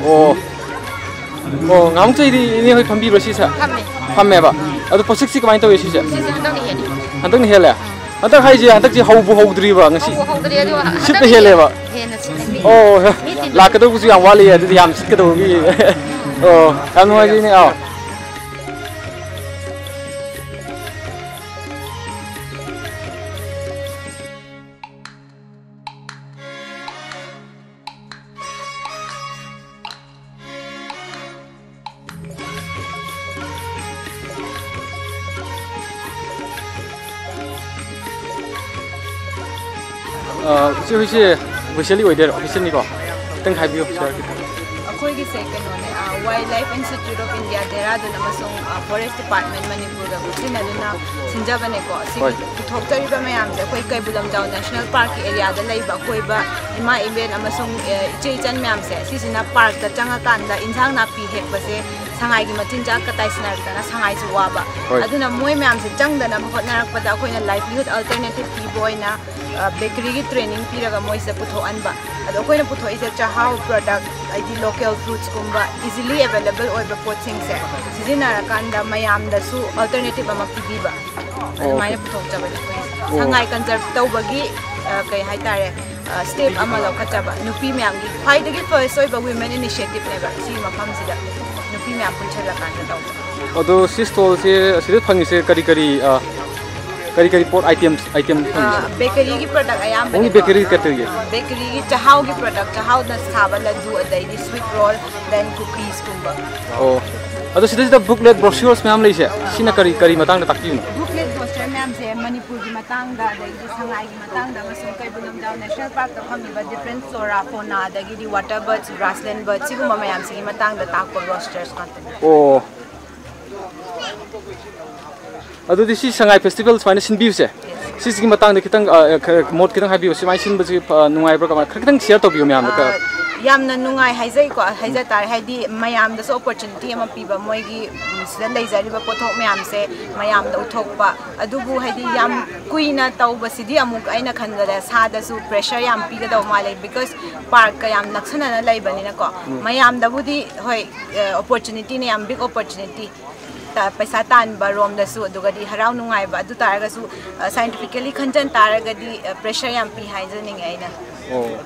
ꯑꯣ꯫ ꯑꯣ, ꯉꯥꯏꯍꯥꯛ ꯆꯍꯤꯗꯤ ꯏꯅꯦ ꯍꯣꯏ ꯐꯝꯕꯤꯕ꯭ꯔꯣ ꯁꯤꯁꯦ? ꯐꯝꯃꯦ꯫ ꯐꯝꯃꯦꯕ꯫ ꯑꯗꯣ ꯄꯣꯠꯁꯛꯁꯤ ꯀꯃꯥꯏꯅ ꯇꯧꯏ ꯁꯤꯁꯦ? ꯁꯤꯁꯦ ꯍꯟꯗꯛꯅ ꯍꯦꯜꯂꯤ꯫ ꯍꯟꯗꯛꯅ ꯍꯦꯜꯂꯦ? ꯍꯟꯗꯛ ꯍꯥꯏꯁꯦ ꯍꯟꯗꯛꯁꯦ ꯍꯧꯕꯨ ꯍꯧꯗ꯭ꯔꯤꯕ ꯉꯁꯤ? ꯍꯧꯕꯨ ꯍꯧꯗ꯭ꯔꯤ, ꯑꯗꯣ ꯁꯤꯠꯄ ꯍꯟꯗꯛꯅ ꯍꯦꯜꯂꯦꯕ? ꯍꯦꯟꯅ ꯁꯤꯠꯂꯦ꯫ ꯃꯤ, ꯑꯣ, ꯃꯤ ꯆꯤꯟꯕ ꯂꯥꯛꯀꯗꯧꯕꯁꯨ ꯌꯥꯝ ꯋꯥꯠꯂꯤ, ꯑꯗꯨꯗꯤ ꯌꯥꯝ ꯁꯤꯠꯀꯗꯧꯕꯒꯤ꯫ ꯑꯣ, ꯌꯥꯝ ꯅꯨꯡꯉꯥꯏꯖꯩꯅꯦ꯫ ꯑꯥꯎ꯫ ꯑ, ꯏꯆꯦ ꯍꯣꯏꯁꯦ officially ꯑꯣꯏꯗꯣꯏꯔꯣ? Officialꯅꯤꯀꯣ? ꯈꯤꯇꯪ ꯍꯥꯏꯕꯤꯌꯨ, sir꯫ ꯑꯩꯈꯣꯏꯒꯤꯁꯦ ꯀꯩꯅꯣꯅꯦ, ꯑ, Wildlife Institute of India, Dehradun ꯑꯃꯁꯨꯡ, ꯑ, Forest Department ꯃꯅꯤꯄꯨꯔꯒ ꯈꯨꯠꯁꯤꯟꯅꯗꯨꯅ ꯁꯤꯟꯖꯕꯅꯦꯀꯣ꯫ ꯁꯤꯒꯤ ꯍꯣꯏ꯫ ꯄꯨꯊꯣꯛꯆꯔꯤꯕ ꯃꯌꯥꯝꯁꯦ ꯑꯩꯈꯣꯏ ꯀꯩꯕꯨꯜ ꯂꯝꯖꯥꯎ National Parkꯀꯤ areaꯗ ꯂꯩꯕ ꯑꯀꯣꯏꯕ ꯏꯃꯥ ꯏꯕꯦꯟ ꯑꯃꯁꯨꯡ, ꯑ, ꯏꯆꯦ ꯏꯆꯟ ꯃꯌꯥꯝꯁꯦ, ꯁꯤꯁꯤꯅ parkꯇ ꯆꯪꯉꯀꯥꯟꯗ ꯏꯟꯁꯥꯡ ꯅꯥꯄꯤ ꯍꯦꯛꯄꯁꯦ ꯁꯉꯥꯏꯒꯤ ꯃꯆꯤꯟꯖꯥꯛꯀ ꯇꯥꯏꯁꯤꯟꯅꯔꯛꯇꯅ ꯁꯉꯥꯏꯁꯨ ꯋꯥꯕ꯫ ꯍꯣꯏ꯫ ꯑꯗꯨꯅ ꯃꯣꯏ ꯃꯌꯥꯝꯁꯦ ꯆꯪꯗꯅꯕ ꯍꯣꯠꯅꯔꯛꯄꯗ ꯑꯩꯈꯣꯏꯅ livelihood alternative ꯄꯤꯕ ꯑꯣꯏꯅ, ꯑ, bakeryꯒꯤ training ꯄꯤꯔꯒ ꯃꯣꯏꯁꯦ ꯄꯨꯊꯣꯛꯍꯟꯕ꯫ ꯑꯗꯣ ꯑꯩꯈꯣꯏꯅ ꯄꯨꯊꯣꯛꯏꯁꯦ ꯆꯥꯛꯍꯥꯎ product, ꯍꯥꯏꯗꯤ local fruitsꯀꯨꯝꯕ easily available ꯑꯣꯏꯕ ꯄꯣꯠꯁꯤꯡꯁꯦ ꯁꯤꯖꯤꯟꯅꯔꯀꯥꯟꯗ ꯃꯌꯥꯝꯗꯁꯨ alternative ꯑꯃ ꯄꯤꯕꯤꯕ꯫ ꯑꯣ꯫ ꯑꯗꯨꯃꯥꯏꯅ ꯄꯨꯊꯣꯛꯆꯕꯅꯦ ꯑꯩꯈꯣꯏꯒꯤꯁꯦ꯫ ꯑꯣ꯫ ꯁꯉꯥꯏ conserve ꯇꯧꯕꯒꯤ, ꯑ, ꯀꯩ ꯍꯥꯏꯇꯥꯔꯦ, ꯑ, step ꯑꯃ ꯂꯧꯈꯠꯆꯕ꯫ ꯅꯨꯄꯤ ꯃꯌꯥꯝꯒꯤ ꯈ꯭ꯋꯥꯏꯗꯒꯤ first ꯑꯣꯏꯕ women initiativeꯅꯦꯕ ꯁꯤꯒꯤ ꯃꯐꯝꯁꯤꯗ꯫ ꯅꯨꯄꯤ ꯃꯌꯥꯝ ꯄꯨꯟꯁꯤꯜꯂꯀꯥꯟꯗ ꯇꯧꯕ꯫ ꯑꯗꯣ ꯁꯤ stallꯁꯦ ꯑꯁꯤꯗ ꯐꯪꯉꯤꯁꯦ ꯀꯔꯤ ꯀꯔꯤ, ꯑ, ꯀꯔꯤ ꯀꯔꯤ ꯄꯣꯠ items, item ꯐꯪꯉꯤꯁꯦ? ꯑ, bakeryꯒꯤ product ꯑꯌꯥꯝꯕꯅꯦꯀꯣ꯫ Only bakery ꯈꯛꯇꯒꯤ? Bakeryꯒꯤ ꯆꯥꯛꯍꯥꯎꯒꯤ product, ꯆꯥꯛꯍꯥꯎꯅ ꯁꯥꯕ ꯂꯗꯨ, ꯑꯗꯩꯗꯤ sweet roll, then cookiesꯀꯨꯝꯕ꯫ ꯑꯣ꯫ ꯑꯗꯣ ꯁꯤꯗꯩꯁꯤꯗ booklet, brochures ꯃꯌꯥꯝ ꯂꯩꯁꯦ, ꯁꯤꯅ ꯀꯔꯤ ꯀꯔꯤ ꯃꯇꯥꯡꯗ ꯇꯥꯛꯄꯤꯕꯅꯣ? Booklet, brochure ꯃꯌꯥꯝꯁꯦ ꯃꯅꯤꯄꯨꯔꯒꯤ ꯃꯇꯥꯡꯗ, ꯑꯗꯩꯗꯤ ꯁꯉꯥꯏꯒꯤ ꯃꯇꯥꯡꯗ ꯑꯃꯁꯨꯡ ꯀꯩꯕꯨꯜ ꯂꯝꯖꯥꯎ National Parkꯇ ꯐꯪꯉꯤꯕ different flora, fauna, ꯑꯗꯒꯤꯗꯤ water birds, grassland birds, ꯁꯤꯒꯨꯝꯕ ꯃꯌꯥꯝꯁꯤꯒꯤ ꯃꯇꯥꯡꯗ ꯇꯥꯛꯄ brochures ꯉꯥꯛꯇꯅꯤ꯫ ꯑꯣ꯫ ꯑꯗꯨꯗꯤ ꯁꯤ ꯁꯉꯥꯏ festival ꯁꯨꯃꯥꯏꯅ ꯁꯤꯟꯕꯤꯕꯁꯦ, ꯁꯤꯁꯤꯒꯤ ꯃꯇꯥꯡꯗ ꯈꯤꯇꯪ, ꯑ, ꯈꯔ ꯃꯣꯠ ꯈꯤꯇꯪ ꯍꯥꯏꯕꯤꯌꯨ꯫ ꯁꯨꯃꯥꯏꯅ ꯁꯤꯟꯕꯁꯤ, ꯑ, ꯅꯨꯡꯉꯥꯏꯕ꯭ꯔꯥ, ꯀꯃꯥꯏ, ꯈꯔ ꯈꯤꯇꯪ share ꯇꯧꯕꯤꯌꯨ ꯃꯌꯥꯝꯗ꯫ ꯑ, ꯌꯥꯝꯅ ꯅꯨꯡꯉꯥꯏ ꯍꯥꯏꯖꯩꯀꯣ, ꯍꯥꯏꯖ ꯇꯥꯔꯦ꯫ ꯍꯥꯏꯗꯤ ꯃꯌꯥꯝꯗꯁꯨ opportunity ꯑꯃ ꯄꯤꯕ, ꯃꯣꯏꯒꯤ, ꯎꯝ, ꯁꯤꯗ ꯂꯩꯖꯔꯤꯕ ꯄꯣꯠꯊꯣꯛ ꯃꯌꯥꯝꯁꯦ ꯃꯌꯥꯝꯗ ꯎꯠꯊꯣꯛꯄ꯫ ꯑꯗꯨꯕꯨ ꯍꯥꯏꯗꯤ ꯌꯥꯝ ꯀꯨꯏꯅ ꯇꯧꯕꯁꯤꯗꯤ ꯑꯃꯨꯛ ꯑꯩꯅ ꯈꯟꯕꯗ ꯁꯥꯗꯁꯨ pressure ꯌꯥꯝ ꯄꯤꯒꯗꯧ ꯃꯥꯜꯂꯦ, because parkꯀ ꯌꯥꯝ ꯅꯛꯁꯟꯅꯅ ꯂꯩꯕꯅꯤꯅꯀꯣ꯫ ꯎꯝ꯫ ꯃꯌꯥꯝꯗꯕꯨꯗꯤ ꯍꯣꯏ, ꯑ, opportunityꯅꯦ, ꯌꯥꯝ big opportunity꯫ ꯇ-, ꯄꯩꯁꯥ ꯇꯥꯟꯕ ꯔꯣꯝꯗꯁꯨ, ꯑꯗꯨꯒꯗꯤ ꯍꯔꯥꯎ ꯅꯨꯡꯉꯥꯏꯕ꯫ ꯑꯗꯨ ꯇꯥꯔꯒꯁꯨ, ꯑ, scientifically ꯈꯟꯖꯟ ꯇꯥꯔꯒꯗꯤ, ꯑ, pressure ꯌꯥꯝ ꯄꯤ ꯍꯥꯏꯖꯅꯤꯡꯉꯦ ꯑꯩꯅ꯫ ꯑꯣ꯫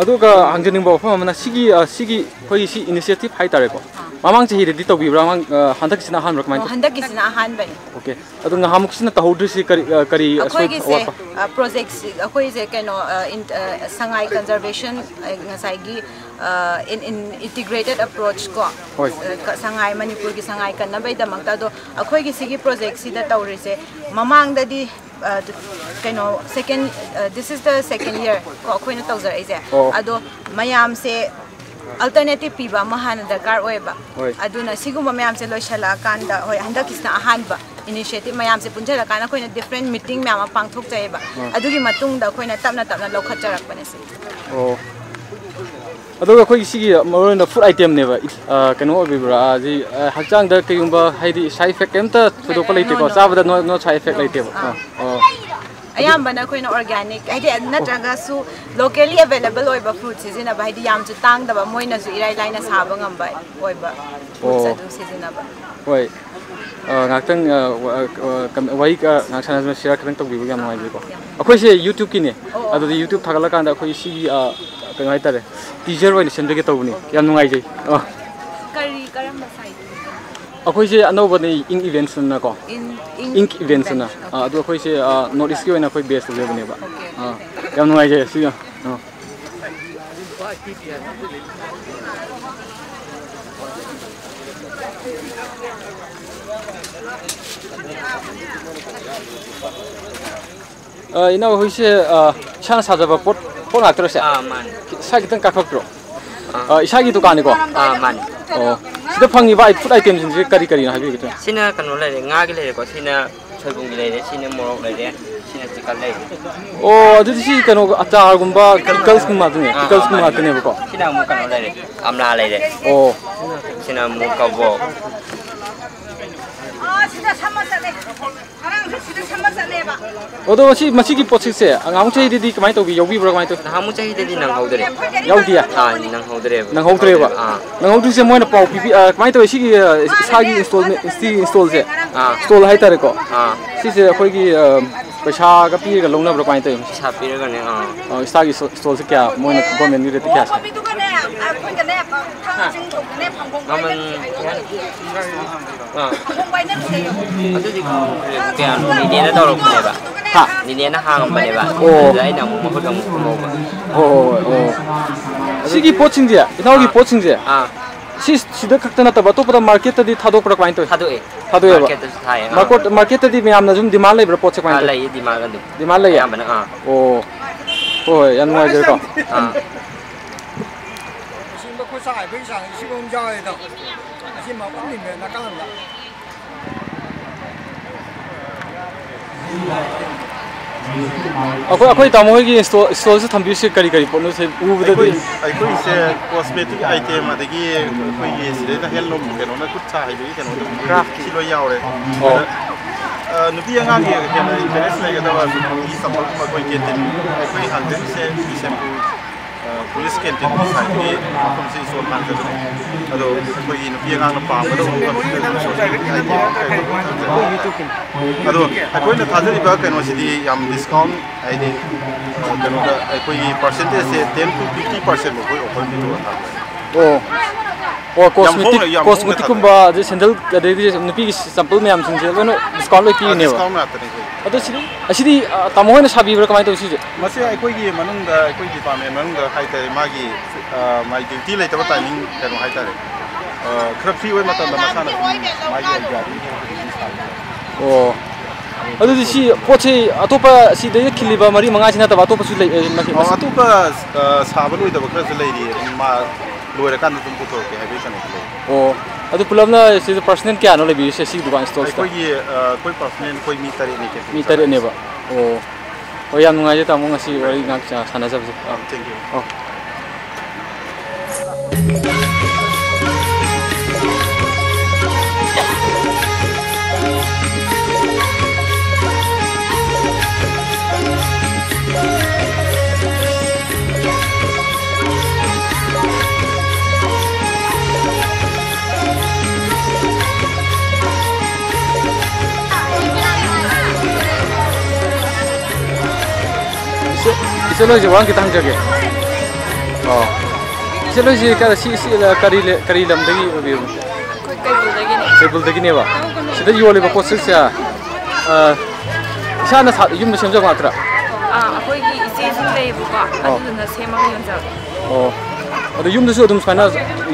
ꯑꯗꯨꯒ ꯍꯪꯖꯅꯤꯡꯕ ꯋꯥꯐꯝ ꯑꯃꯅ, ꯁꯤꯒꯤ, ꯑ, ꯁꯤꯒꯤ ꯑꯩꯈꯣꯏꯒꯤ ꯁꯤ initiative ꯍꯥꯏꯇꯥꯔꯦꯀꯣ, ꯑꯥ꯫ ꯃꯃꯥꯡ ꯆꯍꯤꯗꯗꯤ ꯇꯧꯕꯤꯕ꯭ꯔꯥ? ꯃꯃꯥꯡ, ꯑ, ꯍꯟꯗꯛꯀꯤꯁꯤꯅ ꯑꯍꯥꯟꯕ꯭ꯔꯥ? ꯀꯃꯥꯏꯅ ꯑꯣ, ꯇꯧ-, ꯍꯟꯗꯛꯀꯤꯁꯤꯅ ꯑꯍꯥꯟꯕꯅꯤ꯫ Okay꯫ ꯑꯗꯣ ꯅꯍꯥꯟꯃꯨꯛꯁꯤꯅ ꯇꯧꯍꯧꯗ꯭ꯔꯤꯁꯤ ꯀꯔꯤ, ꯑ, ꯀꯔꯤ ꯑꯁꯣꯏ-, ꯑꯩꯈꯣꯏꯒꯤꯁꯦ, ꯑꯋꯥꯠꯄ? ꯑ, projectꯁꯤ ꯑꯩꯈꯣꯏꯁꯦ ꯀꯩꯅꯣ, ꯑ, ꯏꯟ-, ꯑ, ꯁꯉꯥꯏ conservation, ꯑ, ꯉꯁꯥꯏꯒꯤ, ꯑ, in, in integrated approach ꯀꯣ, ꯍꯣꯏ꯫ ꯑ, ꯀ-, ꯁꯉꯥꯏ, ꯃꯅꯤꯄꯨꯔꯒꯤ ꯁꯉꯥꯏ ꯀꯟꯅꯕꯒꯤꯗꯃꯛꯇ꯫ ꯑꯗꯣ ꯑꯩꯈꯣꯏꯒꯤ ꯁꯤꯒꯤ projectꯁꯤꯗ ꯇꯧꯔꯤꯁꯦ, ꯃꯃꯥꯡꯗꯗꯤ, ꯑ, ꯀꯩꯅꯣ, second, ꯑ, this is the second year ꯀꯣ ꯑꯩꯈꯣꯏꯅ ꯇꯧꯖꯔꯛꯏꯁꯦ꯫ ꯑꯣ꯫ ꯑꯗꯣ ꯃꯌꯥꯝꯁꯦ alternative ꯄꯤꯕ ꯑꯃ ꯍꯥꯟꯅ ꯗꯔꯀꯥꯔ ꯑꯣꯏꯌꯦꯕ꯫ ꯍꯣꯏ꯫ ꯑꯗꯨꯅ ꯁꯤꯒꯨꯝꯕ ꯃꯌꯥꯝꯁꯦ ꯂꯣꯏꯁꯤꯜꯂꯛꯑꯀꯥꯟꯗ, ꯍꯣꯏ, ꯍꯟꯗꯛꯀꯤꯁꯤꯅ ꯑꯍꯥꯟꯕ initiative ꯃꯌꯥꯝꯁꯦ ꯄꯨꯟꯁꯤꯜꯂꯀꯥꯟꯗ ꯑꯩꯈꯣꯏꯅ different meeting ꯃꯌꯥꯝ ꯑꯃ ꯄꯥꯡꯊꯣꯛꯆꯩꯌꯦꯕ꯫ ꯑꯥ꯫ ꯑꯗꯨꯒꯤ ꯃꯇꯨꯡꯗ ꯑꯩꯈꯣꯏꯅ ꯇꯞꯅ ꯇꯞꯅ ꯂꯧꯈꯠꯆꯔꯛꯄꯅꯦ ꯁꯤ꯫ ꯑꯣ꯫ ꯑꯗꯨꯒ ꯑꯩꯈꯣꯏꯒꯤ ꯁꯤꯒꯤ ꯃꯔꯨꯑꯣꯏꯅ food itemꯅꯦꯕ, ꯏ-, ꯑ, ꯀꯩꯅꯣ ꯑꯣꯏꯕꯤꯕ꯭ꯔꯥ? ꯑ, ꯁꯤ, ꯑ, ꯍꯛꯆꯥꯡꯗ ꯀꯩꯒꯨꯝꯕ ꯍꯥꯏꯗꯤ side effect ꯀꯩꯝꯇ ꯊꯣꯏꯗꯣꯛꯄ ꯂꯩꯇꯦꯀꯣ? No, no. ꯆꯥꯕꯗ no, no side effect No. ꯂꯩꯇꯦꯕ? ꯑꯥ꯫ ꯑꯥ, ꯑꯣ꯫ ꯑꯌꯥꯝꯕꯅ ꯑꯩꯈꯣꯏꯅ organic, ꯍꯥꯏꯗꯤ ꯅꯠꯇ꯭ꯔꯒꯁꯨ locally available ꯑꯣꯏꯕ fruit ꯁꯤꯖꯤꯟꯅꯕ, ꯍꯥꯏꯗꯤ ꯌꯥꯝꯁꯨ ꯇꯥꯡꯗꯕ, ꯃꯣꯏꯅꯁꯨ ꯏꯔꯥꯏ ꯂꯥꯏꯅ ꯁꯥꯕ ꯉꯝꯕ ꯑꯣꯏꯕ fruits ꯑꯣ꯫ ꯑꯗꯨꯝ ꯁꯤꯖꯤꯟꯅꯕ꯫ ꯍꯣꯏ꯫ ꯑ, ꯉꯥꯏꯍꯥꯛꯇꯪ, ꯑ, ꯋ-, ꯑ, ꯀ-, ꯋꯥꯔꯤ, ꯑ, ꯉꯥꯏꯍꯥꯛ ꯁꯥꯟꯅꯖꯕ, share ꯈꯤꯇꯪ ꯇꯧꯕꯤꯕ ꯌꯥꯝ ꯑꯥ, ꯅꯨꯡꯉꯥꯏꯖꯩꯀꯣ꯫ ꯌꯥꯝ ꯅꯨꯡꯉꯥꯏ꯫ ꯑꯩꯈꯣꯏꯁꯦ YouTube-ꯀꯤꯅꯦ꯫ ꯑꯣ, ꯑꯣ꯫ ꯑꯗꯨꯗ YouTube ꯊꯥꯒꯠꯂꯀꯥꯟꯗ ꯑꯩꯈꯣꯏ ꯁꯤꯒꯤ, ꯑ, ꯀꯩꯅꯣ ꯍꯥꯏꯇꯥꯔꯦ, teaser ꯑꯣꯏꯅ ꯁꯦꯝꯖꯒꯦ ꯇꯧꯕꯅꯤ꯫ Okay꯫ ꯌꯥꯝ ꯅꯨꯡꯉꯥꯏꯖꯩ꯫ ꯑ꯫ ꯀꯔꯤ, ꯀꯔꯝꯕ site? ꯑꯩꯈꯣꯏꯁꯦ ꯑꯅꯧꯕꯅꯦ, Ink Events ꯑꯅꯀꯣ꯫ In, Ink Ink Events ꯑꯅ꯫ Events, ꯑ, okay꯫ ꯑꯗꯣ ꯑꯩꯈꯣꯏꯁꯦ, ꯑ, North East-ꯀꯤ ꯑꯣꯏꯅ ꯑꯩꯈꯣꯏ batch ꯇꯧꯖꯕꯅꯦꯕ꯫ Okay, ꯑ, okay, thank you꯫ ꯌꯥꯝ ꯅꯨꯡꯉꯥꯏꯖꯩ꯫ ꯁꯤ, ꯑ꯫ ꯑ, ꯏꯅꯥꯎ ꯍꯣꯏꯁꯦ, ꯑ, ꯏꯁꯥꯅ ꯁꯥꯖꯕ ꯄꯣꯠ, ꯄꯣꯠ ꯉꯥꯛꯇꯔꯣ ꯁꯦ? ꯑꯥ, ꯃꯥꯅꯤ꯫ ꯏꯁꯥ ꯈꯤꯇꯪ ꯀꯥꯈꯠꯄ꯭ꯔꯣ? ꯑꯥ꯫ ꯑ, ꯏꯁꯥꯒꯤ ꯗꯨꯀꯥꯟꯅꯤꯀꯣ? ꯑꯥ, ꯃꯥꯅꯤ꯫ ꯑꯣ꯫ ꯁꯤꯗ ꯐꯪꯉꯤꯕ ꯑꯩ food item-ꯁꯤꯡꯁꯦ ꯀꯔꯤ ꯀꯔꯤꯅꯣ ꯍꯥꯏꯕꯤꯌꯨ ꯈꯤꯇꯪ? ꯁꯤꯅ ꯀꯩꯅꯣ ꯂꯩꯔꯦ, ꯉꯥꯒꯤ ꯂꯩꯔꯦꯀꯣ, ꯁꯤꯅ ꯁꯣꯏꯕꯨꯝꯒꯤ ꯂꯩꯔꯦ, ꯁꯤꯅ ꯃꯣꯔꯣꯛ ꯂꯩꯔꯦ, ꯁꯤꯅ ꯆꯤꯛꯀꯟ ꯂꯩꯔꯦ꯫ ꯑꯣ, ꯑꯗꯨꯗꯤ ꯁꯤ ꯀꯩꯅꯣ ꯑꯆꯥꯔꯒꯨꯝꯕ, ꯄꯤꯀꯜꯁꯀꯨꯝꯕ ꯉꯥꯛꯇꯅꯦ, ꯑꯥ, ꯄꯤꯀꯜꯁꯀꯨꯝꯕ ꯑꯥ, ꯉꯥꯛꯇꯅꯦꯕꯀꯣ꯫ ꯁꯤꯅ ꯑꯃꯨꯛ ꯀꯩꯅꯣ ꯂꯩꯔꯦ, ꯑꯃꯂꯥ ꯂꯩꯔꯦ꯫ ꯑꯣ꯫ ꯁꯤꯅ ꯑꯃꯨꯛ ꯀꯕꯣꯛ꯫ ꯑꯥ, ꯁꯤꯗ ꯁꯝꯃ ꯆꯠꯂꯦ꯫ ꯉꯔꯥꯡꯁꯨ ꯁꯤꯗ ꯁꯝꯃ ꯆꯠꯂꯦꯕ꯫ ꯑꯗꯣ ꯁꯤ, ꯃꯁꯤꯒꯤ ꯄꯣꯠꯁꯛꯁꯦ ꯑꯉꯥꯡ ꯆꯍꯤꯗꯗꯤ ꯀꯃꯥꯏꯅ ꯇꯧꯒꯦ? ꯌꯥꯎꯕꯤꯕ꯭ꯔꯥ, ꯀꯃꯥꯏꯅ ꯇꯧꯏ? ꯅꯍꯥꯟꯃꯨꯛ ꯆꯍꯤꯗꯗꯤ ꯅꯪꯍꯧꯗ꯭ꯔꯦ꯫ ꯌꯥꯎꯗꯤꯌꯦ? ꯑꯥ, ꯅꯪꯍꯧꯗ꯭ꯔꯦꯕ꯫ ꯅꯪꯍꯧꯗ꯭ꯔꯦꯕ? ꯑꯥ꯫ ꯅꯪꯍꯧꯗ꯭ꯔꯤꯁꯦ ꯃꯣꯏꯅ ꯄꯥꯎ ꯄꯤꯕꯤ-, ꯑ, ꯀꯃꯥꯏꯅ ꯇꯧꯋꯤ? ꯁꯤꯒꯤ, ꯑ, ꯏꯁꯥꯒꯤ ꯏꯟꯁꯇꯣꯜ, ꯏꯟꯁꯇꯤ-, ꯏꯟꯁꯇꯣꯜꯁꯦ? ꯑꯥ꯫ ꯏꯟꯁꯇꯣꯜ ꯍꯥꯏꯇꯥꯔꯦꯀꯣ꯫ ꯑꯥ꯫ ꯁꯤꯁꯦ ꯑꯩꯈꯣꯏꯒꯤ, ꯑ, ꯄꯩꯁꯥꯒ ꯄꯤꯔꯒ ꯂꯧꯅꯕ꯭ꯔꯥ, ꯀꯃꯥꯏꯅ ꯇꯧꯋꯤ? ꯄꯩꯁꯥ ꯄꯤꯔꯒꯅꯦ, ꯑꯥ꯫ ꯑ, ꯏꯁꯥꯒꯤ ꯏꯟꯁꯇꯣꯜꯁꯦ ꯀꯌꯥ, ꯃꯣꯏꯅ ꯒꯣꯔꯃꯦꯟꯒꯤ ꯔꯦꯠꯇ ꯀꯌꯥ ꯁꯥꯏ? ꯃꯃꯟ ꯀꯩ ꯍꯥꯏꯅꯤ? ꯑꯥ꯫ ꯑꯗꯨꯗꯤ ꯈꯪꯗ꯭ꯔꯦ꯫ ꯀꯌꯥ ꯅꯤꯅꯦꯅ ꯇꯧꯔꯛꯄꯅꯦꯕ꯫ ꯍꯥ? ꯅꯤꯅꯦꯅ ꯍꯥꯡꯉꯝꯕꯅꯦꯕ꯫ ꯑꯣ꯫ ꯑꯗꯨꯗ ꯑꯩꯅ ꯑꯃꯨꯛ ꯃꯍꯨꯠ ꯑꯃꯨꯛ ꯀꯨꯝꯍꯧꯕ꯫ ꯑꯣ, ꯑꯣ, ꯑꯣ꯫ ꯁꯤꯒꯤ ꯄꯣꯠꯁꯤꯡꯁꯦ, ꯏꯅꯥꯎꯒꯤ ꯑꯥ꯫ ꯄꯣꯠꯁꯤꯡꯁꯦ, ꯑꯥ꯫ ꯁꯤ, ꯁꯤꯗ ꯈꯛꯇ ꯅꯠꯇꯕ ꯑꯇꯣꯞꯄꯗ ꯃꯥꯔꯀꯦꯠꯇꯗꯤ ꯊꯥꯗꯣꯛꯄ꯭ꯔꯥ, ꯀꯃꯥꯏꯅ ꯇꯧꯏ? ꯊꯥꯗꯣꯛꯑꯦ꯫ ꯊꯥꯗꯣꯛꯑꯦꯕ? ꯃꯥꯔꯀꯦꯠꯇꯁꯨ ꯊꯥꯏꯌꯦ꯫ ꯑꯥ꯫ ꯃꯥꯔꯀꯣꯠ-, ꯃꯥꯔꯀꯦꯠꯇꯗꯤ ꯃꯌꯥꯝꯅ ꯁꯨꯝ ꯗꯤꯃꯥꯟ ꯂꯩꯕ꯭ꯔꯥ, ꯄꯣꯠꯁꯦ ꯀꯃꯥꯏꯅ ꯑꯥ, ꯇꯧꯏ? ꯂꯩꯌꯦ, ꯗꯤꯃꯥꯟ ꯑꯗꯨꯝ꯫ ꯗꯤꯃꯥꯟ ꯂꯩꯌꯦ? ꯑꯌꯥꯝꯕꯅ, ꯑꯥ꯫ ꯑꯣ꯫ ꯍꯣꯏ, ꯍꯣꯏ, ꯌꯥꯝ ꯅꯨꯡꯉꯥꯏꯖꯔꯦꯀꯣ꯫ ꯑꯥ꯫ ꯁꯤꯡꯕ ꯈꯨꯠꯁꯥ ꯍꯩꯕꯒꯤ ꯆꯥꯡꯁꯦ ꯁꯤꯐꯥꯎ ꯌꯥꯎꯋꯦꯗꯣ꯫ ꯑꯁꯤ ꯃꯐꯝꯅꯤꯅꯦ ꯅꯥꯀꯜ ꯑꯃꯗ꯫ ꯑꯩꯈꯣꯏ, ꯑꯩꯈꯣꯏ ꯇꯥꯃꯣ ꯍꯣꯏꯒꯤ ꯏꯟꯁꯇꯣꯜ, ꯏꯟꯁꯇꯣꯜꯁꯦ ꯊꯝꯕꯤꯔꯤꯁꯦ ꯀꯔꯤ ꯀꯔꯤ ꯄꯣꯠꯅꯣ? ꯁꯦ ꯎꯕꯗꯗꯤ ꯑꯩꯈꯣꯏ, ꯑꯩꯈꯣꯏꯁꯦ ꯀꯣꯁꯃꯦꯇꯤꯛ ꯑꯥꯏꯇꯦꯝ, ꯑꯗꯒꯤ ꯑꯩꯈꯣꯏꯒꯤ ꯁꯤꯗꯩꯗ ꯍꯦꯟꯂꯨꯝ ꯀꯩꯅꯣꯅ ꯈꯨꯠ ꯁꯥ ꯍꯩꯕꯒꯤ ꯀꯩꯅꯣꯗꯣ, ꯀ꯭ꯔꯥꯐꯀꯤ ꯁꯤ ꯂꯣꯏ ꯌꯥꯎꯔꯦ꯫ ꯑꯣ꯫ ꯑꯗ, ꯑ, ꯅꯨꯄꯤ ꯑꯉꯥꯡꯒꯤ ꯍꯦꯟꯅ ꯏꯟꯇꯔꯦꯁ ꯂꯩꯒꯗꯕ ꯅꯨꯄꯤꯒꯤ ꯆꯝꯄꯜꯒꯨꯝꯕ ꯑꯩꯈꯣꯏ ꯀꯦꯟꯇꯤꯟ, ꯑꯩꯈꯣꯏ ꯍꯥꯡꯖꯔꯤꯁꯦ ꯕꯤꯁꯦꯝꯄꯨꯔ, ꯑ, ꯄꯨꯂꯤꯁ ꯀꯦꯟꯇꯤꯟ ꯁꯥꯏꯠꯀꯤ ꯃꯐꯝꯁꯦ ꯏꯟꯁꯇꯣꯜ ꯍꯥꯡꯖꯕꯅꯦ꯫ ꯑꯗꯣ ꯑꯩꯈꯣꯏꯒꯤ ꯅꯨꯄꯤ ꯑꯉꯥꯡꯅ ꯄꯥꯝꯒꯗꯕ ꯃꯐꯝꯁꯤꯗ ꯑꯗꯨꯝ ꯁꯣꯁꯥꯏꯇꯤ ꯑꯥꯏꯇꯦꯝ ꯀꯩꯀꯩ ꯂꯣꯏ ꯊꯝꯖꯔꯦ꯫ ꯑꯗꯣ ꯑꯩꯈꯣꯏꯅ ꯊꯥꯖꯔꯤꯕ ꯀꯩꯅꯣꯁꯤꯗꯤ ꯌꯥꯝ ꯗꯤꯁꯀꯥꯎꯟ, ꯍꯥꯏꯗꯤ, ꯑ, ꯀꯩꯅꯣꯗ ꯑꯩꯈꯣꯏꯒꯤ ꯄꯥꯔꯁꯦꯟꯇꯦꯖꯁꯦ ten to fifty percent ꯐꯥꯎꯕꯒꯤ ꯑꯣꯐꯔ ꯄꯤꯊꯣꯛꯑꯒ ꯊꯥꯖꯔꯦ꯫ ꯑꯣ꯫ ꯑꯣ, ꯌꯥꯝ ꯀꯣꯁꯃꯦꯇꯤꯛ, ꯍꯣꯡꯅ, ꯌꯥꯝ ꯍꯣꯡꯅ ꯀꯣꯁꯃꯦꯇꯤꯛꯀꯨꯝꯕ, ꯊꯥꯖꯔꯦ꯫ ꯑꯗꯩ ꯁꯦꯟꯗꯜ, ꯑꯗꯩꯗꯤ ꯅꯨꯄꯤꯒꯤ ꯆꯝꯄꯜ ꯃꯌꯥꯝꯁꯤꯡꯁꯦ ꯂꯣꯏꯅ ꯗꯤꯁꯀꯥꯎꯟ ꯂꯣꯏ ꯑ, ꯄꯤꯔꯤꯅꯦꯕ꯫ ꯗꯤꯁꯀꯥꯎꯟ ꯉꯥꯛꯇꯅꯦ ꯑꯩꯈꯣꯏ꯫ ꯑꯗꯣ ꯁꯤꯗꯤ, ꯑꯁꯤꯗꯤ, ꯑ, ꯇꯥꯃꯣ ꯍꯣꯏꯅ ꯁꯥꯕꯤꯕ꯭ꯔꯥ, ꯀꯃꯥꯏꯅ ꯇꯧꯋꯤ ꯁꯤꯁꯦ? ꯃꯁꯤ ꯑꯩꯈꯣꯏꯒꯤ ꯃꯅꯨꯡꯗ, ꯑꯩꯈꯣꯏ ꯗꯤꯄꯥꯔꯠꯃꯦꯟ ꯃꯅꯨꯡꯗ ꯍꯥꯏꯇꯥꯔꯦ, ꯃꯥꯒꯤ, ꯑ, ꯃꯥꯒꯤ ꯗ꯭ꯌꯨꯇꯤ ꯂꯩꯇꯕ ꯇꯥꯏꯃꯤꯡ ꯀꯩꯅꯣ ꯍꯥꯏꯇꯥꯔꯦ, ꯑ, ꯈꯔ ꯐ꯭ꯔꯤ ꯑꯣꯏꯕ ꯃꯇꯝꯗ ꯃꯁꯥꯅ ꯑꯗꯨꯝ ꯃꯥꯒꯤ ꯑꯥꯏꯗꯤꯌꯥꯗꯨꯒꯤ ꯃꯇꯨꯡ ꯏꯟꯅ ꯁꯥꯕ꯫ ꯑꯣ꯫ ꯑꯗꯨꯗꯤ ꯁꯤ ꯄꯣꯠꯁꯤ ꯑꯇꯣꯞꯄ ꯁꯤꯗꯩꯗ ꯈꯤꯜꯂꯤꯕ ꯃꯔꯤ ꯃꯉꯥꯁꯤ ꯅꯠꯇꯕ ꯑꯇꯣꯞꯄꯁꯨ ꯂꯩ, ꯑ, ꯃꯁꯤ, ꯑꯣ, ꯃꯁꯤ ꯑꯇꯣꯞꯄ, ꯑ, ꯁꯥꯕ ꯂꯣꯏꯗꯕ ꯈꯔꯁꯨ ꯂꯩꯔꯤ꯫ ꯑꯗꯨꯝ ꯃꯥ ꯂꯣꯏꯔꯀꯥꯟꯗ ꯑꯗꯨꯝ ꯄꯨꯊꯣꯔꯛꯀꯦ ꯍꯥꯏꯕꯒꯤ ꯀꯩꯅꯣꯗꯤ ꯂꯩ꯫ ꯑꯣ, ꯑꯗꯨ ꯄꯨꯂꯞꯅ ꯁꯤꯗ ꯄꯥꯔꯁꯅꯦꯜ ꯀꯌꯥꯅꯣ ꯂꯩꯕꯤꯔꯤꯁꯦ ꯁꯤ ꯗꯨꯀꯥꯟ ꯁ꯭ꯇꯣꯜꯁꯤꯗ? ꯑꯩꯈꯣꯏꯒꯤ, ꯑ, ꯑꯩꯈꯣꯏ ꯄꯥꯔꯁꯅꯦꯜ ꯑꯩꯈꯣꯏ ꯃꯤ ꯇꯔꯦꯠꯅꯤ ꯀꯦꯟꯇꯤꯟ ꯃꯤ ꯆꯠꯂꯤꯁꯦ꯫ ꯇꯔꯦꯠꯅꯦꯕ꯫ ꯑꯣ꯫ ꯍꯣꯏ, ꯌꯥꯝ ꯅꯨꯡꯉꯥꯏꯖꯔꯦ ꯇꯥꯃꯣ, ꯉꯁꯤ ꯋꯥꯔꯤ ꯉꯥꯏꯍꯥꯛ ꯁꯥꯟꯅꯖꯕꯁꯦ꯫ ꯑꯥ꯫ ꯑꯥ, thank you꯫ ꯑꯣ꯫ ꯏꯆꯦ, ꯏꯆꯦ ꯅꯣꯏꯁꯦ ꯋꯥꯍꯪ ꯈꯤꯇ ꯍꯪꯖꯒꯦ꯫ ꯑꯣ꯫ ꯏꯆꯦ ꯅꯣꯏꯁꯦ ꯀ-, ꯁꯤ, ꯁꯤ, ꯀꯔꯤ ꯂ-, ꯀꯔꯤ ꯂꯝꯗꯒꯤ ꯑꯣꯏꯕꯤꯔꯕꯅꯣ? ꯑꯩꯈꯣꯏ ꯀꯩꯕꯨꯜꯗꯒꯤꯅꯦ꯫ ꯀꯩꯕꯨꯜꯗꯒꯤꯅꯦꯕ? ꯁꯤꯗ ꯌꯣꯜꯂꯤꯕ ꯄꯣꯠꯁꯛꯁꯦ, ꯑ, ꯏꯁꯥꯅ ꯁꯥ-, ꯌꯨꯝꯗ ꯁꯦꯝꯖꯕ ꯉꯥꯛꯇ꯭ꯔꯥ? ꯑꯥ, ꯑꯩꯈꯣꯏꯒꯤ ꯏꯆꯦꯁꯤꯡ ꯂꯩꯌꯦꯕꯀꯣ, ꯑꯣ꯫ ꯑꯗꯨꯗꯨꯅ ꯁꯦꯝꯃꯒ ꯌꯣꯟꯖꯕꯅꯦ꯫ ꯑꯣ꯫ ꯑꯗꯣ ꯌꯨꯝꯗꯁꯨ ꯑꯗꯨꯝ ꯁꯨꯃꯥꯏꯅ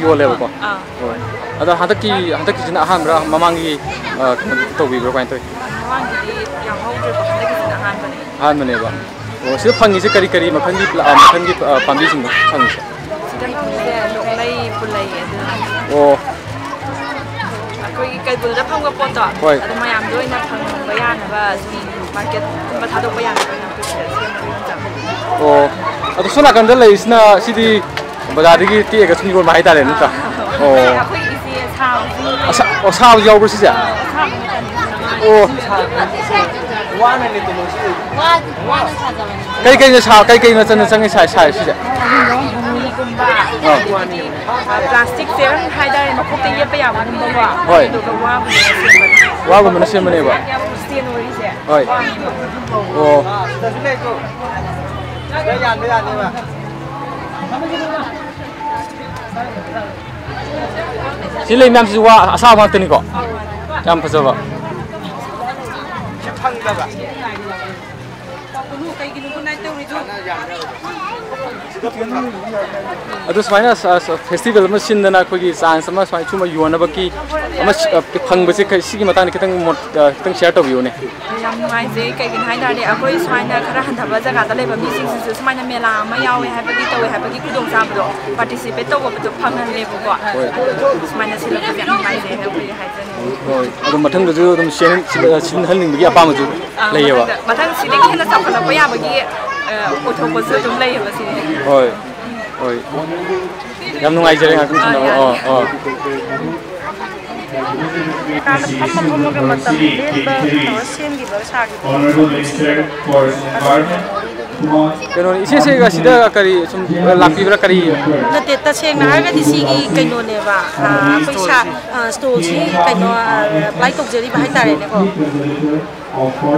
ꯌꯣꯜꯂꯦꯕꯀꯣ? ꯑꯥ꯫ ꯑꯣ꯫ ꯑꯗꯣ ꯍꯟꯗꯛꯀꯤ, ꯍꯟꯗꯛꯀꯤꯁꯤꯅ ꯑꯍꯥꯟꯕꯔꯥ, ꯃꯃꯥꯡꯒꯤ, ꯑ, ꯀꯩꯅꯣꯗꯤ ꯇꯧꯕꯤꯕ꯭ꯔꯥ, ꯀꯃꯥꯏꯅ ꯇꯧꯏ? ꯃꯃꯥꯡꯒꯤꯗꯤ ꯌꯥꯎꯍꯧꯗ꯭ꯔꯦꯕ, ꯍꯟꯗꯛꯀꯤꯁꯤꯅ ꯑꯍꯥꯟꯕꯅꯦ꯫ ꯑꯍꯥꯟꯕꯅꯦꯕ꯫ ꯑꯣ, ꯁꯤꯗ ꯐꯪꯉꯤꯁꯦ ꯀꯔꯤ ꯀꯔꯤ ꯃꯈꯜꯒꯤ ꯄ꯭ꯂꯥ-, ꯑ, ꯃꯈꯜꯒꯤ, ꯑ, ꯄꯥꯝꯕꯤꯁꯤꯡꯅꯣ ꯐꯪꯉꯤꯁꯦ? ꯁꯤꯗ ꯐꯪꯉꯤꯁꯦ ꯂꯣꯛꯂꯩ, ꯄꯨꯜꯂꯩ, ꯑꯗꯨ ꯑꯣ꯫ ꯑꯩꯈꯣꯏꯒꯤ ꯀꯩꯕꯨꯜꯗ ꯐꯪꯕ ꯄꯣꯠꯇꯣ, ꯍꯣꯏ꯫ ꯑꯗꯨ ꯃꯌꯥꯝꯗꯣ ꯑꯣꯏꯅ ꯐꯪꯕ ꯌꯥꯅꯕ, ꯁꯨꯝ ꯃꯥꯔꯀꯦꯠꯀꯨꯝꯕ ꯊꯥꯗꯣꯛꯄ ꯌꯥꯅꯕ ꯑꯩꯈꯣꯏ ꯁꯤꯗ ꯁꯦꯝꯃꯒ ꯌꯣꯟꯖꯕꯅꯦ꯫ ꯑꯣ꯫ ꯑꯗꯣ ꯁꯣꯝ ꯅꯥꯀꯟꯗ ꯂꯩꯔꯤꯁꯤꯅ ꯁꯤꯗꯤ ꯕꯖꯥꯔꯗꯒꯤ ꯇꯦꯛꯑꯒ ꯁꯨꯝ ꯌꯣꯟꯕ ꯍꯥꯏꯇꯥꯔꯦ, ꯅꯠꯇ꯭ꯔꯥ? ꯑꯥ꯫ ꯑꯣ꯫ ꯑꯩꯈꯣꯏ ꯏꯆꯦ ꯁꯥꯕꯁꯤꯡ ꯂꯩ꯫ ꯑꯁꯥ-, ꯑꯣ, ꯁꯥꯕꯁꯨ ꯌꯥꯎꯕ꯭ꯔꯣ ꯁꯤꯁꯦ? ꯑꯥ, ꯑꯁꯥꯕ ꯃꯇꯝꯗ꯫ ꯑꯣ꯫ ꯋꯥꯅ, ꯋꯥꯅ ꯁꯥꯖꯕꯅꯤ꯫ ꯀꯩ ꯀꯩꯅ ꯁꯥ-, ꯀꯩ ꯀꯩ ꯃꯆꯜꯅ ꯆꯪꯉꯤ ꯁꯥꯏ-, ꯁꯥꯏ ꯁꯤꯁꯦ? ꯐꯤꯒꯨꯝꯕ, ꯑꯥ꯫ ꯑꯗꯒꯤꯗꯤ, ꯑꯥ, ꯄ꯭ꯂꯥꯁꯇꯤꯛ ꯆꯦꯔꯪ ꯍꯥꯏꯇꯥꯔꯦ, ꯃꯈꯣꯛꯇ ꯌꯦꯞꯄ ꯌꯥꯕꯒꯨꯝꯕꯀꯣ꯫ ꯍꯣꯏ꯫ ꯑꯗꯨꯗꯨꯒ ꯋꯥꯒꯨꯝꯕꯅ ꯁꯦꯝꯕꯅꯤ꯫ ꯋꯥꯒꯨꯝꯕꯅ ꯁꯦꯝꯕꯅꯦꯕ? ꯁ꯭ꯇꯦꯟ ꯑꯣꯏꯔꯤꯁꯦ꯫ ꯍꯣꯏ꯫ ꯋꯥꯒꯤꯅꯦꯕ꯫ ꯑꯣ꯫ ꯁꯤ ꯂꯩ ꯃꯌꯥꯝꯁꯤꯁꯨ ꯋꯥ ꯑꯁꯥꯕ ꯉꯥꯛꯇꯅꯤꯀꯣ? ꯌꯥꯝ ꯐꯖꯕ꯫ ꯑꯗꯨ ꯁꯨꯃꯥꯏꯅ ꯐꯦꯁꯇꯤꯚꯦꯜ ꯑꯃ ꯁꯤꯟꯗꯅ ꯑꯩꯈꯣꯏꯒꯤ ꯆꯥꯟꯁ ꯑꯃ ꯁꯨꯃꯥꯏꯅ ꯁꯨꯝꯕ ꯌꯣꯟꯅꯕꯒꯤ ꯑꯃ ꯁꯤ- ꯑ, ꯐꯪꯕꯁꯦ ꯀꯩ- ꯁꯤꯒꯤ ꯃꯇꯥꯡꯗ ꯈꯤꯇꯪ ꯃꯣꯠ ꯑ, ꯈꯤꯇꯪ ꯁꯤꯌꯥꯔ ꯇꯧꯕꯤꯌꯨꯅꯦ꯫ ꯌꯥꯝ ꯅꯨꯡꯉꯥꯏꯖꯩ꯫ ꯀꯩꯒꯤꯅꯣ ꯍꯥꯏ ꯇꯥꯔꯗꯤ ꯑꯩꯈꯣꯏ ꯁꯨꯃꯥꯏꯅ ꯈꯔ ꯍꯟꯊꯕ ꯖꯒꯥꯗ ꯂꯩꯕ ꯃꯤꯁꯤꯡꯁꯤꯁꯨ ꯁꯨꯃꯥꯏꯅ ꯃꯦꯂꯥ ꯑꯃ ꯌꯥꯎꯋꯦ ꯍꯥꯏꯕꯒꯤ, ꯇꯧꯋꯦ ꯍꯥꯏꯕꯒꯤ ꯈꯨꯗꯣꯡꯆꯥꯕꯗꯣ, ꯄꯥꯔꯇꯤꯁꯤꯄꯦꯠ ꯇꯧꯕꯗꯣ ꯐꯪꯍꯜꯂꯦꯕꯀꯣ꯫ ꯍꯣꯏ꯫ ꯁꯨꯃꯥꯏꯅ ꯁꯤꯜꯂꯛꯄꯁꯦ ꯌꯥꯝ ꯅꯨꯡꯉꯥꯏꯖꯩ ꯑꯩꯈꯣꯏꯒꯤ ꯍꯥꯏꯖꯅꯤꯡꯉꯤ꯫ ꯍꯣꯏ꯫ ꯑꯗꯣ ꯃꯊꯪꯗꯁꯨ ꯑꯗꯨꯝ ꯁꯤꯟ- ꯁꯤꯟ- ꯁꯤꯟꯍꯟꯅꯤꯡꯕꯒꯤ ꯑꯄꯥꯝꯕꯁꯨ ꯑꯥ, ꯂꯩꯌꯦꯕ꯫ ꯃꯊꯪꯗ- ꯃꯊꯪ ꯁꯤꯗꯒꯤ ꯍꯦꯟꯅ ꯆꯥꯎꯈꯠꯂꯛꯄ ꯌꯥꯕꯒꯤ, ꯑ, ꯑꯣꯏꯊꯣꯛꯄꯁꯨ ꯑꯗꯨꯝ ꯂꯩꯌꯦꯕ ꯁꯤꯗꯤ꯫ ꯍꯣꯏ꯫ ꯍꯣꯏ꯫ ꯌꯥꯝ ꯅꯨꯡꯉꯥꯏꯖꯔꯦ ꯉꯥꯛꯇꯪ ꯁꯥꯟꯅꯕ꯫ ꯑꯥ, ꯑꯣ, ꯑꯣ꯫ ꯀꯥꯟꯗ ꯐꯝꯃ ꯐꯝꯃꯒ ꯃꯇꯝ ꯂꯦꯟꯕ ꯇꯧꯔ ꯁꯦꯝꯈꯤꯕ ꯁꯥꯈꯤꯕ꯫ ꯀꯩꯅꯣ, ꯏꯆꯦꯁꯦ ꯑꯁꯤꯗ ꯀꯔꯤ ꯁꯨꯝ ꯂꯥꯛꯄꯤꯕ꯭ꯔꯥ, ꯀꯔꯤ? ꯅꯠꯇꯦ, ꯇꯁꯦꯡꯅ ꯍꯥꯏꯔꯒꯗꯤ ꯁꯤꯒꯤ ꯀꯩꯅꯣꯅꯦꯕ, ꯑ, ꯑꯩꯈꯣꯏ ꯁꯥ-, ꯑ, ꯁ꯭ꯇꯣꯜꯁꯤ ꯀꯩꯅꯣ, ꯑ, ꯑꯦꯄ꯭ꯂꯥꯏ ꯇꯧꯖꯔꯤꯕ ꯍꯥꯏꯇꯥꯔꯦꯅꯦꯀꯣ꯫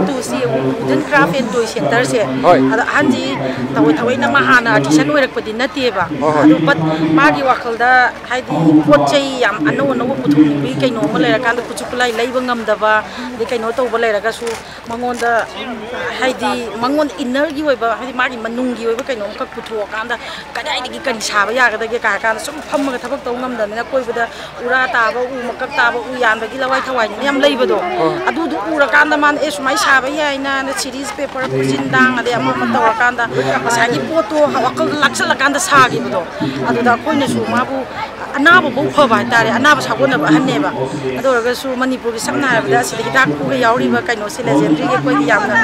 ꯇꯨ ꯁꯤ ꯋꯨꯗꯟ ꯀ꯭ꯔꯥꯐ ꯑꯦꯟ ꯇꯣꯏ ꯁꯦꯟꯇꯔꯁꯦ꯫ ꯍꯣꯏ꯫ ꯑꯗ ꯑꯍꯟꯁꯤ ꯊꯑꯣꯏ ꯊꯑꯣꯏꯅ ꯃꯥ ꯍꯥꯟꯅ ꯑꯥꯔꯇꯤꯁꯟ ꯑꯣꯏꯔꯛꯄꯗꯤ ꯅꯠꯇꯦꯕ꯫ ꯍꯣꯏ, ꯍꯣꯏ꯫ ꯑꯗꯨ but ꯃꯥꯒꯤ ꯋꯥꯈꯜꯗ ꯍꯥꯏꯗꯤ ꯄꯣꯠ ꯆꯩ ꯌꯥꯝ ꯑꯅꯧ ꯑꯅꯧꯕ ꯄꯨꯊꯣꯛꯅꯤꯡꯕꯒꯤ ꯀꯩꯅꯣ ꯑꯃ ꯂꯩꯔꯀꯥꯟꯗ, ꯈꯨꯠꯁꯨ ꯈꯨꯠꯂꯥꯏ ꯂꯩꯕ ꯉꯝꯗꯕ, ꯑꯗꯩ ꯀꯩꯅꯣ ꯇꯧꯕ ꯂꯩꯔꯒꯁꯨ ꯃꯉꯣꯟꯗ ꯍꯥꯏꯗꯤ ꯃꯉꯣꯟꯗ ꯏꯟꯅꯔꯒꯤ ꯑꯣꯏꯕ, ꯍꯥꯏꯗꯤ ꯃꯥꯒꯤ ꯃꯅꯨꯡꯒꯤ ꯑꯣꯏꯕ ꯀꯩꯅꯣꯝꯈꯛ ꯄꯨꯊꯣꯛꯑꯀꯥꯟꯗ ꯀꯗꯥꯏꯗꯒꯤ ꯀꯔꯤ ꯁꯥꯕ ꯌꯥꯒꯗꯒꯦ ꯀꯥꯏ ꯍꯥꯏꯔ ꯀꯥꯟꯗ ꯁꯨꯝ ꯐꯝꯃꯒ ꯊꯕꯛ ꯇꯧ ꯉꯝꯗꯕꯅꯤꯅ ꯑꯀꯣꯏꯕꯗ ꯎꯔꯥ ꯇꯥꯕ, ꯎ ꯃꯀꯛ ꯇꯥꯕ, ꯎ ꯌꯥꯟꯕꯒꯤ ꯂꯋꯥꯏ ꯊꯋꯥꯏꯅꯤꯅ ꯌꯥꯝ ꯂꯩꯕꯗꯣ, ꯍꯣꯏ꯫ ꯑꯗꯨꯗꯨ ꯎꯔꯀꯥꯟꯗ ꯃꯥꯅ, "ꯑꯦ, ꯁꯨꯃꯥꯏꯅ ꯁꯥꯕ ꯌꯥꯏꯅ" ꯁꯤꯔꯤꯁ ꯄꯦꯄꯔ ꯈꯨꯖꯤꯟ ꯇꯥꯡ ꯑꯗꯩ ꯑꯃ ꯑꯃ ꯇꯧꯔꯀꯥꯟꯗ ꯉꯁꯥꯏꯒꯤ ꯄꯣꯠꯇꯣ ꯋꯥꯈꯜꯗ ꯂꯥꯛꯁꯜꯂꯀꯥꯟꯗ ꯁꯥꯈꯤꯕꯗꯣ, ꯑꯗꯨꯗ ꯑꯩꯈꯣꯏꯅꯁꯨ ꯃꯥꯕꯨ, ꯑꯅꯥꯕꯐꯧ ꯐꯕ ꯍꯥꯏꯇꯥꯔꯦ, ꯑꯅꯥꯕ ꯁꯥꯒꯣꯟꯅꯕ ꯑꯍꯟꯅꯦꯕ꯫ ꯑꯗꯨ ꯑꯣꯏꯔꯒꯁꯨ ꯃꯅꯤꯄꯨꯔꯒꯤ ꯁꯝꯅ ꯍꯥꯏꯔꯕꯗ ꯑꯁꯤꯗ ꯍꯤꯗꯥꯛ ꯄꯨꯒ ꯌꯥꯎꯔꯤꯕ ꯀꯩꯅꯣꯁꯦ, ꯂꯦꯖꯦꯟꯗ꯭ꯔꯤꯒꯤ ꯑꯩꯈꯣꯏꯒꯤ ꯌꯥꯝꯅ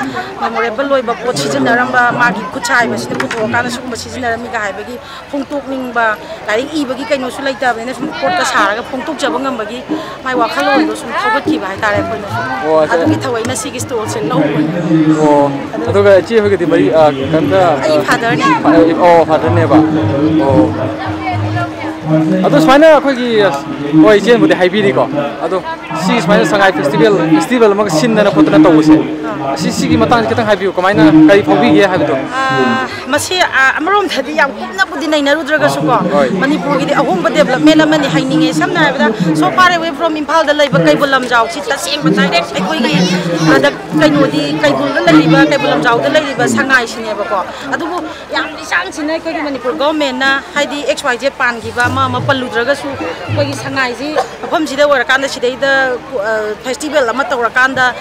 ꯃꯦꯃꯣꯔꯦꯕꯜ ꯑꯣꯏꯕ ꯄꯣꯠ ꯁꯤꯖꯤꯟꯅꯔꯝꯕ, ꯃꯥꯒꯤ ꯈꯨꯠꯁꯥ ꯍꯩꯕꯁꯤꯅ ꯄꯨꯊꯣꯛꯑꯀꯥꯟꯗ ꯁꯤꯒꯨꯝꯕ ꯁꯤꯖꯤꯟꯅꯔꯝꯃꯤꯒ ꯍꯥꯏꯕꯒꯤ ꯐꯣꯡꯗꯣꯛꯅꯤꯡꯕ, ꯂꯥꯏꯔꯤꯛ ꯏꯕꯒꯤ ꯀꯩꯅꯣꯁꯨ ꯂꯩꯇꯕꯅꯤꯅ ꯁꯨꯝ ꯄꯣꯠꯀ ꯁꯥꯔꯒ ꯐꯣꯡꯗꯣꯛꯆꯕ ꯉꯝꯕꯒꯤ ꯃꯥꯏ ꯋꯥꯈꯜꯂꯣꯟꯗꯣ ꯁꯨꯝ ꯊꯧꯒꯠꯈꯤꯕ ꯍꯥꯏꯇꯥꯔꯦ ꯑꯩꯈꯣꯏꯅꯁꯨ꯫ ꯑꯣ, ꯑꯗꯨ ꯑꯗꯨꯒꯤ ꯊꯑꯣꯏꯅ ꯁꯤꯒꯤ ꯁ꯭ꯇꯣꯜꯁꯦ ꯂꯧꯕꯅꯦ꯫ ꯑꯣ, ꯑꯗꯨꯒ ꯏꯆꯦ ꯍꯣꯏꯒꯗꯤ ꯃꯔꯤ, ꯑ, ꯀꯩꯝꯇ, ꯑꯩ ꯑ, ꯐꯥꯗꯔꯅꯦ꯫ ꯐꯥ-, ꯑꯣ, ꯐꯥꯗꯔꯅꯦꯕ꯫ ꯑꯣ꯫ ꯑꯗꯣ ꯁꯨꯃꯥꯏꯅ ꯑꯩꯈꯣꯏꯒꯤ, ꯍꯣꯏ, ꯏꯆꯦꯅꯕꯨꯗꯤ ꯍꯥꯏꯕꯤꯔꯤꯀꯣ꯫ ꯑꯗꯣ ꯁꯤ ꯁꯨꯃꯥꯏꯅ ꯁꯉꯥꯏ ꯐꯦꯁꯇꯤꯚꯦꯜ, ꯐꯦꯁꯇꯤꯚꯦꯜ ꯑꯃꯒ ꯁꯤꯟꯗꯅ ꯈꯣꯠꯇꯅ ꯇꯧꯕꯁꯦ, ꯑꯁꯤ, ꯁꯤꯒꯤ ꯃꯇꯥꯡꯁꯦ ꯈꯤꯇꯪ ꯍꯥꯏꯕꯤꯌꯨ, ꯀꯃꯥꯏꯅ, ꯀꯔꯤ ꯐꯥꯎꯕꯤꯒꯦ ꯍꯥꯏꯕꯗꯣ? ꯃꯁꯤ ꯑꯃꯔꯣꯝꯗꯗꯤ ꯌꯥꯝ ꯀꯨꯞꯅꯕꯨꯗꯤ ꯅꯩꯅꯔꯨꯗ꯭ꯔꯒꯁꯨꯀꯣ, ꯍꯣꯏ꯫ ꯃꯅꯤꯄꯨꯔꯒꯤꯗꯤ ꯑꯍꯣꯡꯕ ꯗꯦꯕꯂꯞꯃꯦꯟ ꯑꯃꯅꯤ ꯍꯥꯏꯅꯤꯡꯉꯦ꯫ ꯁꯝꯅ ꯍꯥꯏꯔꯕꯗ, so far away from ꯏꯝꯐꯥꯜꯗ ꯂꯩꯕ ꯀꯩꯕꯨꯜ ꯂꯝꯖꯥꯎꯁꯤ ꯇꯁꯦꯡꯕ ꯗꯥꯏꯔꯦꯛ ꯑꯩꯈꯣꯏꯒꯤ ꯑꯗ ꯀꯩꯅꯣꯗꯤ ꯀꯩꯕꯨꯜꯗ ꯂꯩꯔꯤꯕ, ꯀꯩꯕꯨꯜ ꯂꯝꯖꯥꯎꯗ ꯂꯩꯔꯤꯕ ꯁꯉꯥꯏꯁꯤꯅꯦꯕꯀꯣ꯫ ꯑꯗꯨꯕꯨ ꯌꯥꯝ ꯂꯤꯁꯥꯡꯁꯤꯟꯅ ꯑꯩꯈꯣꯏꯒꯤ ꯃꯅꯤꯄꯨꯔ ꯒꯣꯔꯃꯦꯟꯅ, ꯍꯥꯏꯗꯤ ꯑꯦꯛꯁ ꯋꯥꯏ ꯖꯦꯠ ꯄꯥꯟꯈꯤꯕ ꯑꯃ ꯑꯃ ꯄꯜꯂꯨꯗ꯭ꯔꯒꯁꯨ, ꯑꯩꯈꯣꯏꯒꯤ ꯁꯉꯥꯏꯁꯤ ꯃꯐꯝꯁꯤꯗ ꯑꯣꯏꯔꯀꯥꯟꯗ, ꯁꯤꯗꯩꯗ ꯐꯦꯁꯇꯤꯚꯦꯜ ꯑꯃ ꯇꯧꯔꯀꯥꯟꯗ,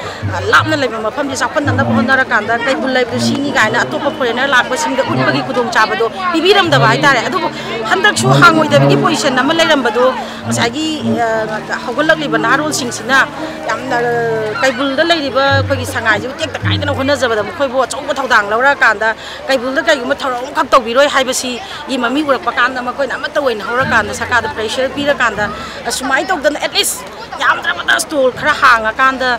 ꯂꯥꯞꯅ ꯂꯩꯕ ꯃꯐꯝꯁꯤ ꯆꯥꯎꯈꯠꯅꯅꯕ ꯍꯣꯠꯅꯔꯀꯥꯟꯗ ꯀꯩꯕꯨꯜ ꯂꯩꯕꯗꯨ ꯁꯤꯅꯤ ꯀꯥꯏꯅ ꯑꯇꯣꯞꯄ ꯐꯣꯔꯦꯟꯅꯔ ꯂꯥꯛꯄꯁꯤꯡꯗ ꯎꯠꯄꯒꯤ ꯈꯨꯗꯣꯡꯆꯥꯕꯗꯣ ꯄꯤꯕꯤꯔꯝꯗꯕ ꯍꯥꯏꯇꯥꯔꯦ꯫ ꯑꯗꯨꯕꯨ ꯍꯟꯗꯛꯁꯨ ꯍꯥꯡꯉꯣꯏꯗꯕꯒꯤ ꯄꯣꯖꯤꯁꯟ ꯑꯃ ꯂꯩꯔꯝꯕꯗꯣ, ꯉꯁꯥꯏꯒꯤ ꯍꯧꯒꯠꯂꯛꯂꯤꯕ ꯅꯍꯥꯔꯣꯜꯁꯤꯡꯁꯤꯅ ꯌꯥꯝꯅ ꯀꯩꯕꯨꯜꯗ ꯂꯩꯔꯤꯕ ꯑꯩꯈꯣꯏꯒꯤ ꯁꯉꯥꯏꯁꯤꯕꯨ ꯇꯦꯛꯇ ꯀꯥꯏꯗꯅ ꯍꯣꯠꯅꯖꯕꯗ, ꯃꯈꯣꯏꯕꯨ ꯑꯆꯧꯕ ꯊꯧꯗꯥꯡ ꯂꯧꯔꯀꯥꯟꯗ ꯀꯩꯕꯨꯜꯗ ꯀꯩꯒꯨꯝꯕ ꯊꯧꯔꯝ ꯑꯃꯈꯛ ꯇꯧꯕꯤꯔꯣꯏ ꯍꯥꯏꯕꯁꯤꯒꯤ ꯃꯃꯤ ꯎꯔꯛꯄ ꯀꯥꯟꯗ, ꯃꯈꯣꯏꯅ ꯑꯃꯠꯇ ꯑꯣꯏꯅ ꯍꯧꯔꯀꯥꯟꯗ, ꯁꯔꯀꯥꯔꯗ ꯄ꯭ꯔꯦꯁꯔ ꯄꯤꯔꯀꯥꯟꯗ, ꯑꯁꯨꯃꯥꯏꯅ ꯇꯧꯗꯅ ꯑꯦꯠꯂꯤꯁ ꯌꯥꯝꯗ꯭ꯔꯕꯗ ꯁ꯭ꯇꯣꯜ ꯈꯔ ꯍꯥꯡꯉꯀꯥꯟꯗ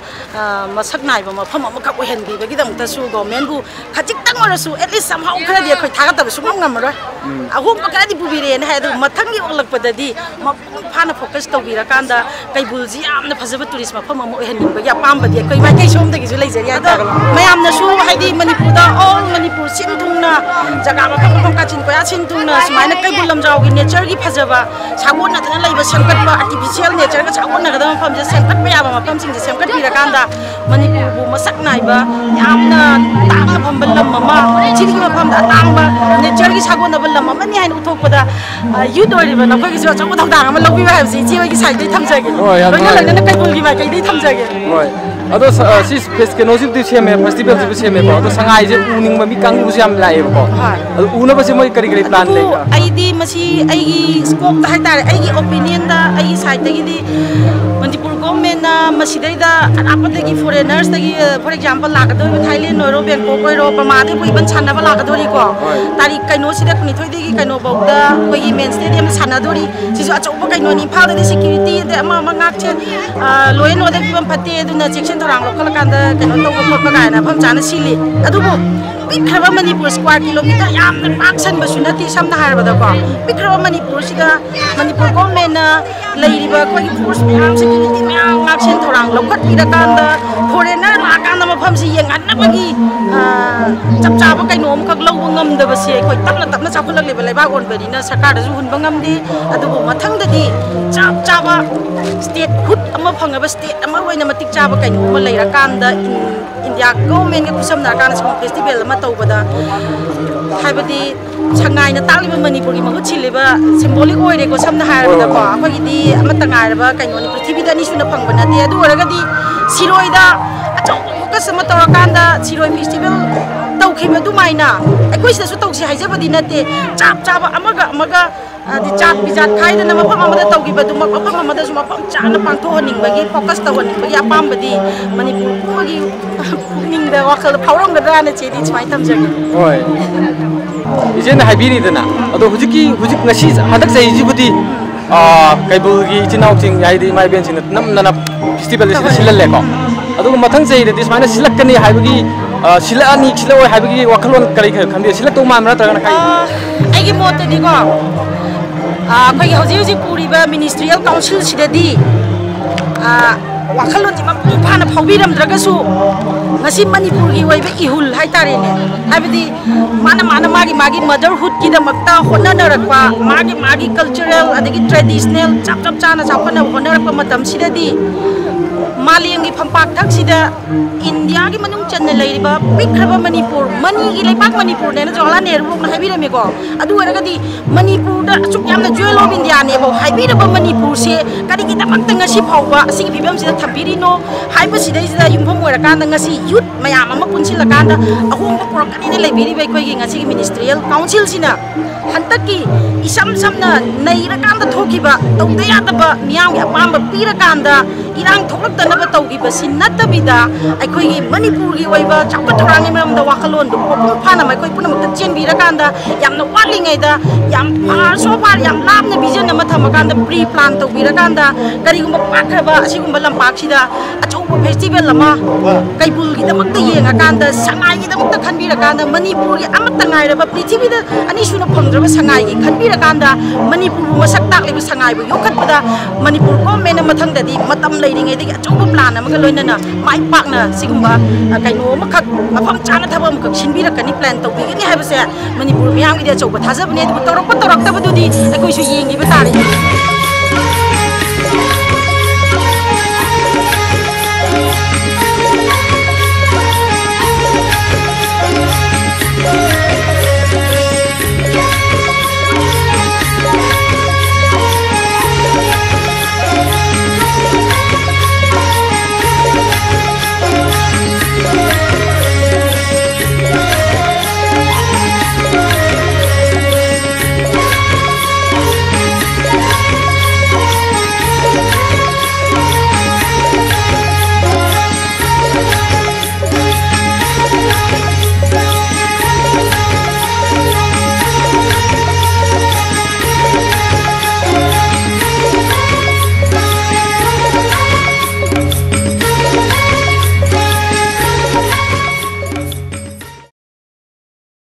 ꯃꯁꯛ ꯅꯥꯏꯕ ꯃꯐꯝ ꯑꯃꯈꯛ ꯑꯣꯏꯍꯟꯕꯤꯕꯒꯤꯗꯃꯛꯇꯁꯨ ꯒꯣꯔꯃꯦꯟꯕꯨ ꯈꯖꯤꯛꯇꯪ ꯑꯣꯏꯔꯁꯨ, ꯑꯦꯠꯂꯤꯁ ꯁꯝꯍꯥꯎ ꯈꯔꯗꯤ ꯑꯩꯈꯣꯏ ꯊꯥꯒꯠꯇꯕ ꯁꯨꯡꯉꯝ ꯉꯝꯃꯔꯣꯏ꯫ ꯑꯍꯣꯡꯕ ꯈꯔꯗꯤ ꯄꯨꯕꯤꯔꯛꯑꯦꯅ ꯍꯥꯏ, ꯑꯗꯨꯕꯨ ꯃꯊꯪꯒꯤ ꯑꯣꯜꯂꯛꯄꯗꯗꯤ ꯃꯄꯨꯡ ꯐꯥꯅ ꯐꯣꯀꯁ ꯇꯧꯕꯤꯔꯀꯥꯟꯗ ꯀꯩꯕꯨꯜꯁꯤ ꯌꯥꯝꯅ ꯐꯖꯕ ꯇꯨꯔꯤꯁ ꯃꯐꯝ ꯑꯃ ꯑꯣꯏꯍꯟꯅꯤꯡꯕꯒꯤ ꯑꯄꯥꯝꯕꯗꯤ ꯑꯩꯈꯣꯏ ꯃꯥꯏꯀꯩ ꯁꯣꯝꯗꯒꯤꯁꯨ ꯂꯩꯖꯔꯤ꯫ ꯑꯗꯣ ꯃꯌꯥꯝꯅꯁꯨ, ꯍꯥꯏꯗꯤ ꯃꯅꯤꯄꯨꯔꯗ, ꯑꯣꯜ ꯃꯅꯤꯄꯨꯔ ꯁꯤꯟ ꯊꯨꯡꯅ, ꯖꯒꯥ ꯃꯐꯝ ꯃꯐꯝ ꯀꯥꯆꯤꯟ ꯀꯣꯌꯥ ꯁꯤꯟ ꯊꯨꯡꯅ ꯁꯨꯃꯥꯏꯅ ꯀꯩꯕꯨꯜ ꯂꯝꯖꯥꯎꯒꯤ ꯅꯦꯆꯔꯒꯤ ꯐꯖꯕ ꯁꯥꯒꯣꯟꯅꯗꯅ ꯂꯩꯕ, ꯁꯦꯝꯒꯠꯄ, ꯑꯥꯔꯇꯤꯐꯤꯁꯤꯌꯦꯜ ꯅꯦꯆꯔꯒ ꯁꯥꯒꯣꯟꯅꯒꯗꯕ ꯃꯐꯝꯁꯦ ꯁꯦꯝꯒꯠꯄ ꯌꯥꯕ ꯃꯐꯝꯁꯤꯡꯁꯦ ꯁꯦꯝꯒꯠꯄꯤꯔꯀꯥꯟꯗ, ꯃꯅꯤꯄꯨꯔꯕꯨ ꯃꯁꯛ ꯅꯥꯏꯕ, ꯌꯥꯝꯅ ꯇꯥꯡꯅ ꯐꯝꯕ ꯂꯝ ꯑꯃ, ꯄ꯭ꯔꯤꯊꯤꯕꯤꯒꯤ ꯃꯐꯝꯗ ꯑꯇꯥꯡꯕ ꯅꯦꯆꯔꯒꯤ ꯁꯥꯒꯣꯟꯅꯕ ꯂꯝ ꯑꯃꯅꯤ ꯍꯥꯏꯅ ꯎꯠꯊꯣꯛꯄꯗ, ꯌꯨꯠ ꯑꯣꯏꯔꯤꯕ ꯅꯈꯣꯏꯒꯤꯁꯨ ꯑꯆꯧꯕ ꯊꯧꯗꯥꯡ ꯑꯃ ꯂꯧꯕꯤꯌꯨ ꯍꯥꯏꯕꯁꯤ ꯏꯆꯦ ꯍꯣꯏꯒꯤ ꯁꯥꯏꯠꯇꯒꯤ ꯊꯝꯖꯒꯦ꯫ ꯍꯣꯏ, ꯌꯥꯝ ꯂꯣꯏꯅ ꯅꯨꯡꯉꯥꯏ꯫ ꯂꯣꯏꯅꯅ ꯀꯩꯕꯨꯜꯒꯤ ꯃꯥꯏꯀꯩꯗꯒꯤ ꯊꯝꯖꯒꯦ꯫ ꯍꯣꯏ꯫ ꯑꯗꯣ ꯁ-, ꯑ, ꯁꯤ ꯐꯦꯁ-, ꯀꯩꯅꯣꯁꯤꯕꯨꯗꯤ ꯁꯦꯝꯃꯦ, ꯐꯦꯁꯇꯤꯚꯦꯜꯁꯤꯕꯨ ꯁꯦꯝꯃꯦꯀꯣ꯫ ꯑꯗꯣ ꯁꯉꯥꯏꯁꯦ ꯎꯅꯤꯡꯕ ꯃꯤ ꯀꯥꯡꯕꯨꯁꯨ ꯌꯥꯝ ꯂꯥꯛꯑꯦꯕꯀꯣ꯫ ꯍꯣꯏ꯫ ꯑꯗꯣ ꯎꯅꯕꯁꯦ ꯃꯣꯏ ꯀꯔꯤ ꯀꯔꯤ ꯄ꯭ꯂꯥꯟ ꯑꯗꯨꯕꯨ ꯂꯩꯕ? ꯑꯩꯗꯤ ꯃꯁꯤ ꯑꯩꯒꯤ ꯁ꯭ꯀꯣꯞꯇ ꯍꯥꯏꯇꯥꯔꯦ, ꯑꯩꯒꯤ ꯑꯣꯄꯤꯅꯤꯌꯟꯗ, ꯑꯩꯒꯤ ꯁꯥꯏꯠꯇꯒꯤꯗꯤ ꯃꯅꯤꯄꯨꯔ ꯒꯣꯔꯃꯦꯟꯅ ꯃꯁꯤꯗꯩꯗ ꯑꯔꯥꯞꯄꯗꯒꯤ ꯐꯣꯔꯦꯅꯔꯁꯇꯒꯤ, ꯐꯣꯔ ꯑꯦꯛꯖꯥꯝꯄꯜ, ꯂꯥꯛꯀꯗꯧꯔꯤꯕ ꯊꯥꯏꯂꯦꯟ ꯑꯣꯏꯔꯣ, ꯕꯦꯡꯀꯣꯛ ꯑꯣꯏꯔꯣ, ꯄꯃꯥꯗꯩꯕꯨ ꯏꯚꯟ ꯁꯥꯟꯅꯕ ꯂꯥꯛꯀꯗꯧꯔꯤꯀꯣ꯫ ꯇꯥꯔꯤꯛ ꯀꯩꯅꯣꯁꯤꯗ, ꯀꯨꯟꯅꯤꯊꯣꯏꯗꯒꯤ ꯀꯩꯅꯣꯐꯥꯎꯗ ꯑꯩꯈꯣꯏꯒꯤ ꯃꯦꯟ ꯁ꯭ꯇꯦꯗꯤꯌꯝꯗ ꯁꯥꯟꯅꯗꯣꯔꯤ꯫ ꯁꯤꯁꯨ ꯑꯆꯧꯕ ꯀꯩꯅꯣꯅꯤ꯫ ꯏꯝꯐꯥꯜꯗꯗꯤ ꯁꯦꯀ꯭ꯌꯨꯔꯤꯇꯤ ꯑꯗꯩ ꯑꯃ ꯑꯃ ꯉꯥꯛꯁꯦ, ꯂꯣ ꯑꯦꯟ ꯑꯣꯔꯗꯔ ꯐꯤꯕꯝ ꯐꯠꯇꯦ, ꯑꯗꯨꯅ ꯆꯦꯛꯁꯤꯟ ꯊꯧꯔꯥꯡ ꯂꯧꯈꯠꯂꯀꯥꯟꯗ ꯀꯩꯅꯣ ꯇꯧꯕ ꯈꯣꯠꯄ ꯀꯥꯏꯅ ꯃꯐꯝ ꯆꯥꯅ ꯁꯤꯜꯂꯤ꯫ ꯑꯗꯨꯕꯨ ꯄꯤꯛꯈ꯭ꯔꯕ ꯃꯅꯤꯄꯨꯔ square kilometre ꯌꯥꯝꯅ ꯄꯥꯛ ꯁꯟꯕꯁꯨ ꯅꯠꯇꯦ꯫ ꯁꯝꯅ ꯍꯥꯏꯔꯕꯗꯀꯣ, ꯄꯤꯛꯈ꯭ꯔꯕ ꯃꯅꯤꯄꯨꯔꯁꯤꯗ ꯃꯅꯤꯄꯨꯔ government ꯅ ꯂꯩꯔꯤꯕ ꯑꯩꯈꯣꯏꯒꯤ force ꯃꯌꯥꯝ, security ꯃꯌꯥꯝ, ꯉꯥꯛꯁꯦꯟ ꯊꯧꯔꯥꯡ ꯂꯧꯈꯠꯄꯤꯔꯀꯥꯟꯗ foreigner ꯂꯥꯛꯑꯀꯥꯟꯗ ꯃꯐꯝꯁꯤ ꯌꯦꯡꯍꯟꯅꯕꯒꯤ, ꯑ, ꯆꯞ ꯆꯥꯕ ꯀꯩꯅꯣ ꯑꯃꯈꯛ ꯂꯧꯕ ꯉꯝꯗꯕꯁꯦ ꯑꯩꯈꯣꯏ ꯇꯞꯅ ꯇꯞꯅ ꯆꯥꯎꯈꯠꯂꯛꯂꯤꯕ ꯂꯩꯕꯥꯛ ꯑꯣꯏꯕꯅꯤꯅ ꯁꯔꯀꯥꯔꯗꯁꯨ ꯍꯨꯟꯕ ꯉꯝꯗꯦ꯫ ꯑꯗꯨꯕꯨ ꯃꯊꯪꯗꯗꯤ ꯆꯞ ꯆꯥꯕ statehood ꯑꯃ ꯐꯪꯉꯕ state ꯑꯃ ꯑꯣꯏꯅ ꯃꯇꯤꯛ ꯆꯥꯕ ꯀꯩꯅꯣ ꯑꯃ ꯂꯩꯔꯀꯥꯟꯗ ꯏꯟ-, India government ꯒ ꯈꯨꯠꯁꯝꯅꯔꯀꯥꯟꯗ ꯁꯤꯒꯨꯝꯕ festival ꯑꯃ ꯇꯧꯕꯗ, ꯍꯥꯏꯕꯗꯤ ꯁꯉꯥꯏꯅ ꯇꯥꯛꯂꯤꯕ ꯃꯅꯤꯄꯨꯔꯒꯤ ꯃꯍꯨꯠ ꯁꯤꯜꯂꯤꯕ symbolic ꯑꯣꯏꯔꯦꯀꯣ꯫ ꯁꯝꯅ ꯍꯥꯏꯔꯕꯗꯀꯣ, ꯍꯣꯏ, ꯍꯣꯏ꯫ ꯑꯩꯈꯣꯏꯒꯤꯗꯤ ꯑꯃꯠꯇ ꯉꯥꯏꯔꯕ ꯀꯩꯅꯣꯅꯤ, ꯄ꯭ꯔꯤꯊꯤꯕꯤꯗ ꯑꯅꯤꯁꯨꯅ ꯐꯪꯕ ꯅꯠꯇꯦ꯫ ꯑꯗꯨ ꯑꯣꯏꯔꯒꯗꯤ ꯁꯤꯔꯣꯏꯗ ꯑꯆꯧꯕ focus ꯑꯃ ꯇꯧꯔꯀꯥꯟꯗ ꯁꯤꯔꯣꯏ festival ꯇꯧꯈꯤꯕ ꯑꯗꯨꯃꯥꯏꯅ ꯑꯩꯈꯣꯏ ꯁꯤꯗꯁꯨ ꯇꯧꯁꯤ ꯍꯥꯏꯖꯕꯗꯤ ꯅꯠꯇꯦ꯫ ꯆꯞ ꯆꯥꯕ ꯑꯃꯒ ꯑꯃꯒ, ꯍꯥꯏꯗꯤ ꯖꯥꯠ ꯕꯤꯖꯥꯠ ꯈꯥꯏꯗꯅ ꯃꯐꯝ ꯑꯃꯗ ꯇꯧꯈꯤꯕꯗꯨꯃꯛ ꯃꯐꯝ ꯑꯃꯗꯁꯨ ꯃꯐꯝ ꯆꯥꯅ ꯄꯥꯡꯊꯣꯛꯍꯟꯅꯤꯡꯕꯒꯤ, focus ꯇꯧꯍꯟꯅꯤꯡꯕꯒꯤ ꯑꯄꯥꯝꯕꯗꯤ ꯃꯅꯤꯄꯨꯔ ꯄꯨꯝꯕꯒꯤ ꯄꯨꯛꯅꯤꯡꯗ, ꯋꯥꯈꯜꯗ ꯐꯥꯎꯔꯝꯒꯗ꯭ꯔꯥꯅ ꯆꯦꯗꯤ ꯁꯨꯃꯥꯏꯅ ꯊꯝꯖꯒꯦ꯫ ꯍꯣꯏ, ꯏꯆꯦꯅ ꯍꯥꯏꯕꯤꯔꯤꯗꯅ, ꯑꯗꯣ ꯍꯧꯖꯤꯛꯀꯤ, ꯍꯧꯖꯤꯛ ꯉꯁꯤ ꯍꯟꯗꯛ ꯆꯍꯤꯁꯤꯕꯨꯗꯤ, ꯑ, ꯀꯩꯕꯨꯜꯒꯤ ꯏꯆꯤꯟ ꯏꯅꯥꯎꯁꯤꯡ, ꯍꯥꯏꯗꯤ ꯏꯃꯥ ꯏꯕꯦꯟꯁꯤꯡꯅ ꯅꯝꯗꯅ festival ꯑꯁꯤꯗ ꯁꯤꯜꯍꯜꯂꯦꯀꯣ꯫ ꯑꯗꯨꯒ ꯃꯊꯪ ꯆꯍꯤꯗꯗꯤ ꯁꯨꯃꯥꯏꯅ ꯁꯤꯜꯂꯛꯀꯅꯤ ꯍꯥꯏꯕꯒꯤ, ꯑ, ꯁꯤꯜꯂꯛꯑꯅꯤ, ꯁꯤꯜꯂꯛꯑꯣꯏ ꯍꯥꯏꯕꯒꯤ ꯋꯥꯈꯜꯂꯣꯟ ꯀꯔꯤ ꯈꯔ ꯈꯟꯕꯤ? ꯁꯤꯜꯂꯛꯇꯧ ꯃꯥꯟꯕ꯭ꯔꯥ, ꯅꯠꯇ꯭ꯔꯒꯅ ꯀꯔꯤ? ꯑ, ꯑꯩꯒꯤ ꯃꯣꯠꯇꯗꯤꯀꯣ, ꯑ, ꯑꯩꯈꯣꯏꯒꯤ ꯍꯧꯖꯤꯛ ꯍꯧꯖꯤꯛ ꯄꯨꯔꯤꯕ ministerial council ꯁꯤꯗꯗꯤ, ꯑ, ꯋꯥꯈꯜꯂꯣꯟꯁꯤ ꯃꯄꯨꯡ ꯐꯥꯅ ꯐꯥꯎꯕꯤꯔꯝꯗ꯭ꯔꯒꯁꯨ, ꯉꯁꯤ ꯃꯅꯤꯄꯨꯔꯒꯤ ꯑꯣꯏꯕ ꯏꯍꯨꯜ ꯍꯥꯏꯇꯥꯔꯦꯅꯦ, ꯍꯥꯏꯕꯗꯤ ꯃꯥꯅ, ꯃꯥꯅ ꯃꯥꯒꯤ, ꯃꯥꯒꯤ motherhood ꯀꯤꯗꯃꯛꯇ ꯍꯣꯠꯅꯅꯔꯛꯄ, ꯃꯥꯒꯤ, ꯃꯥꯒꯤ cultural ꯑꯗꯒꯤ traditional ꯆꯞ, ꯆꯞ ꯆꯥꯅ ꯆꯥꯎꯈꯠꯅꯕ ꯍꯣꯠꯅꯔꯛꯄ ꯃꯇꯝꯁꯤꯗꯗꯤ, ꯃꯥꯂꯦꯝꯒꯤ ꯐꯝꯄꯥꯛ ꯊꯛꯁꯤꯗ ꯏꯟꯗꯤꯌꯥꯒꯤ ꯃꯅꯨꯡ ꯆꯟꯅ ꯂꯩꯔꯤꯕ ꯄꯤꯛꯈ꯭ꯔꯕ ꯃꯅꯤꯄꯨꯔ, ꯃꯅꯤꯒꯤ ꯂꯩꯄꯥꯛ ꯃꯅꯤꯄꯨꯔꯅꯦꯅ ꯖꯋꯥꯍꯔꯂꯥꯜ ꯅꯦꯍꯔꯨꯅ ꯍꯥꯏꯕꯤꯔꯝꯃꯤꯀꯣ꯫ ꯑꯗꯨ ꯑꯣꯏꯔꯒꯗꯤ ꯃꯅꯤꯄꯨꯔꯗ ꯑꯁꯨꯛ ꯌꯥꯝꯅ Jewel of India ꯅꯦꯕ ꯍꯥꯏꯕꯤꯔꯕ ꯃꯅꯤꯄꯨꯔꯁꯦ ꯀꯔꯤꯒꯤꯗꯃꯛꯇ ꯉꯁꯤ ꯐꯥꯎꯕ ꯑꯁꯤꯒꯤ ꯐꯤꯕꯝꯁꯤꯗ ꯊꯝꯕꯤꯔꯤꯅꯣ ꯍꯥꯏꯕꯁꯤꯗꯩꯁꯤꯗ ꯌꯨꯝꯐꯝ ꯑꯣꯏꯔꯀꯥꯟꯗ ꯉꯁꯤ youth ꯃꯌꯥꯝ ꯑꯃ ꯄꯨꯟꯁꯤꯜꯂꯀꯥꯟꯗ ꯑꯍꯣꯡꯕ ꯄꯨꯔꯛꯀꯅꯤꯅ ꯂꯩꯕꯤꯔꯤꯕ ꯑꯩꯈꯣꯏꯒꯤ ꯉꯁꯤꯒꯤ ministerial council ꯁꯤꯅ ꯍꯟꯗꯛꯀꯤ ꯏꯁꯝ ꯁꯝꯅ ꯅꯩꯔꯀꯥꯟꯗ ꯊꯣꯛꯈꯤꯕ, ꯇꯧꯗ ꯌꯥꯗꯕ, ꯃꯤꯌꯥꯝꯒꯤ ꯑꯄꯥꯝꯕ ꯄꯤꯔꯀꯥꯟꯗ ꯏꯔꯥꯡ ꯊꯣꯛꯂꯛꯇꯅ ꯇꯧꯈꯤꯕꯁꯤ ꯅꯠꯇꯕꯤꯗ, ꯑꯩꯈꯣꯏꯒꯤ ꯃꯅꯤꯄꯨꯔꯒꯤ ꯑꯣꯏꯕ ꯆꯥꯎꯈꯠ ꯊꯧꯔꯥꯡꯒꯤ ꯃꯔꯝꯗ ꯋꯥꯈꯜꯂꯣꯟꯗꯨ ꯃꯄꯨꯡ ꯐꯥꯅ ꯑꯩꯈꯣꯏ ꯄꯨꯝꯅꯃꯛꯇ ꯆꯦꯟꯕꯤꯔꯀꯥꯟꯗ, ꯌꯥꯝꯅ ꯋꯥꯠꯂꯤꯉꯩꯗ, ꯌꯥꯝ ꯐꯥꯔ, so far ꯌꯥꯝ ꯂꯥꯞꯅ vision ꯑꯃ ꯊꯝꯃꯀꯥꯟꯗ, pre plan ꯇꯧꯕꯤꯔꯀꯥꯟꯗ, ꯀꯔꯤꯒꯨꯝꯕ ꯄꯥꯛꯈ꯭ꯔꯕ ꯑꯁꯤꯒꯨꯝꯕ ꯂꯝꯄꯥꯛꯁꯤꯗ ꯑꯆꯧꯕ festival ꯑꯃ ꯀꯩꯕꯨꯜꯒꯤꯗꯃꯛꯇ ꯌꯦꯡꯉꯀꯥꯟꯗ, ꯁꯉꯥꯏꯒꯤꯗꯃꯛꯇ ꯈꯟꯕꯤꯔꯀꯥꯟꯗ, ꯃꯅꯤꯄꯨꯔꯒꯤ ꯑꯃꯠꯇ ꯉꯥꯏꯔꯕ, ꯄ꯭ꯔꯤꯊꯤꯕꯤꯗ ꯑꯅꯤꯁꯨꯅ ꯐꯪꯗ꯭ꯔꯕ ꯁꯉꯥꯏꯒꯤ ꯈꯟꯕꯤꯔꯀꯥꯟꯗ, ꯃꯅꯤꯄꯨꯔꯕꯨ ꯃꯁꯛ ꯇꯥꯛꯂꯤꯕ ꯁꯉꯥꯏꯕꯨ ꯌꯣꯛꯈꯠꯄꯗ ꯃꯅꯤꯄꯨꯔ government ꯅ ꯃꯊꯪꯗꯗꯤ ꯃꯇꯝ ꯂꯩꯔꯤꯉꯩꯗꯒꯤ ꯑꯆꯧꯕ plan ꯑꯃꯒ ꯂꯣꯏꯅꯅ ꯃꯥꯏ ꯄꯥꯛꯅ ꯁꯤꯒꯨꯝꯕ, ꯑ, ꯀꯩꯅꯣ ꯑꯃꯈꯛ, ꯃꯐꯝ ꯆꯥꯅ ꯊꯕꯛ ꯑꯃꯈꯛ ꯁꯤꯟꯕꯤꯔꯛꯀꯅꯤ, plan ꯇꯧꯕꯤꯒꯅꯤ ꯍꯥꯏꯕꯁꯦ ꯃꯅꯤꯄꯨꯔ ꯃꯤꯌꯥꯝꯒꯤꯗꯤ ꯑꯆꯧꯕ ꯊꯥꯖꯕꯅꯦ꯫ ꯑꯗꯨꯕꯨ ꯇꯧꯔꯛꯄ ꯇꯧꯔꯛꯇꯕꯗꯨꯗꯤ ꯑꯩꯈꯣꯏꯁꯨ ꯌꯦꯡꯈꯤꯕ ꯇꯥꯔꯦ꯫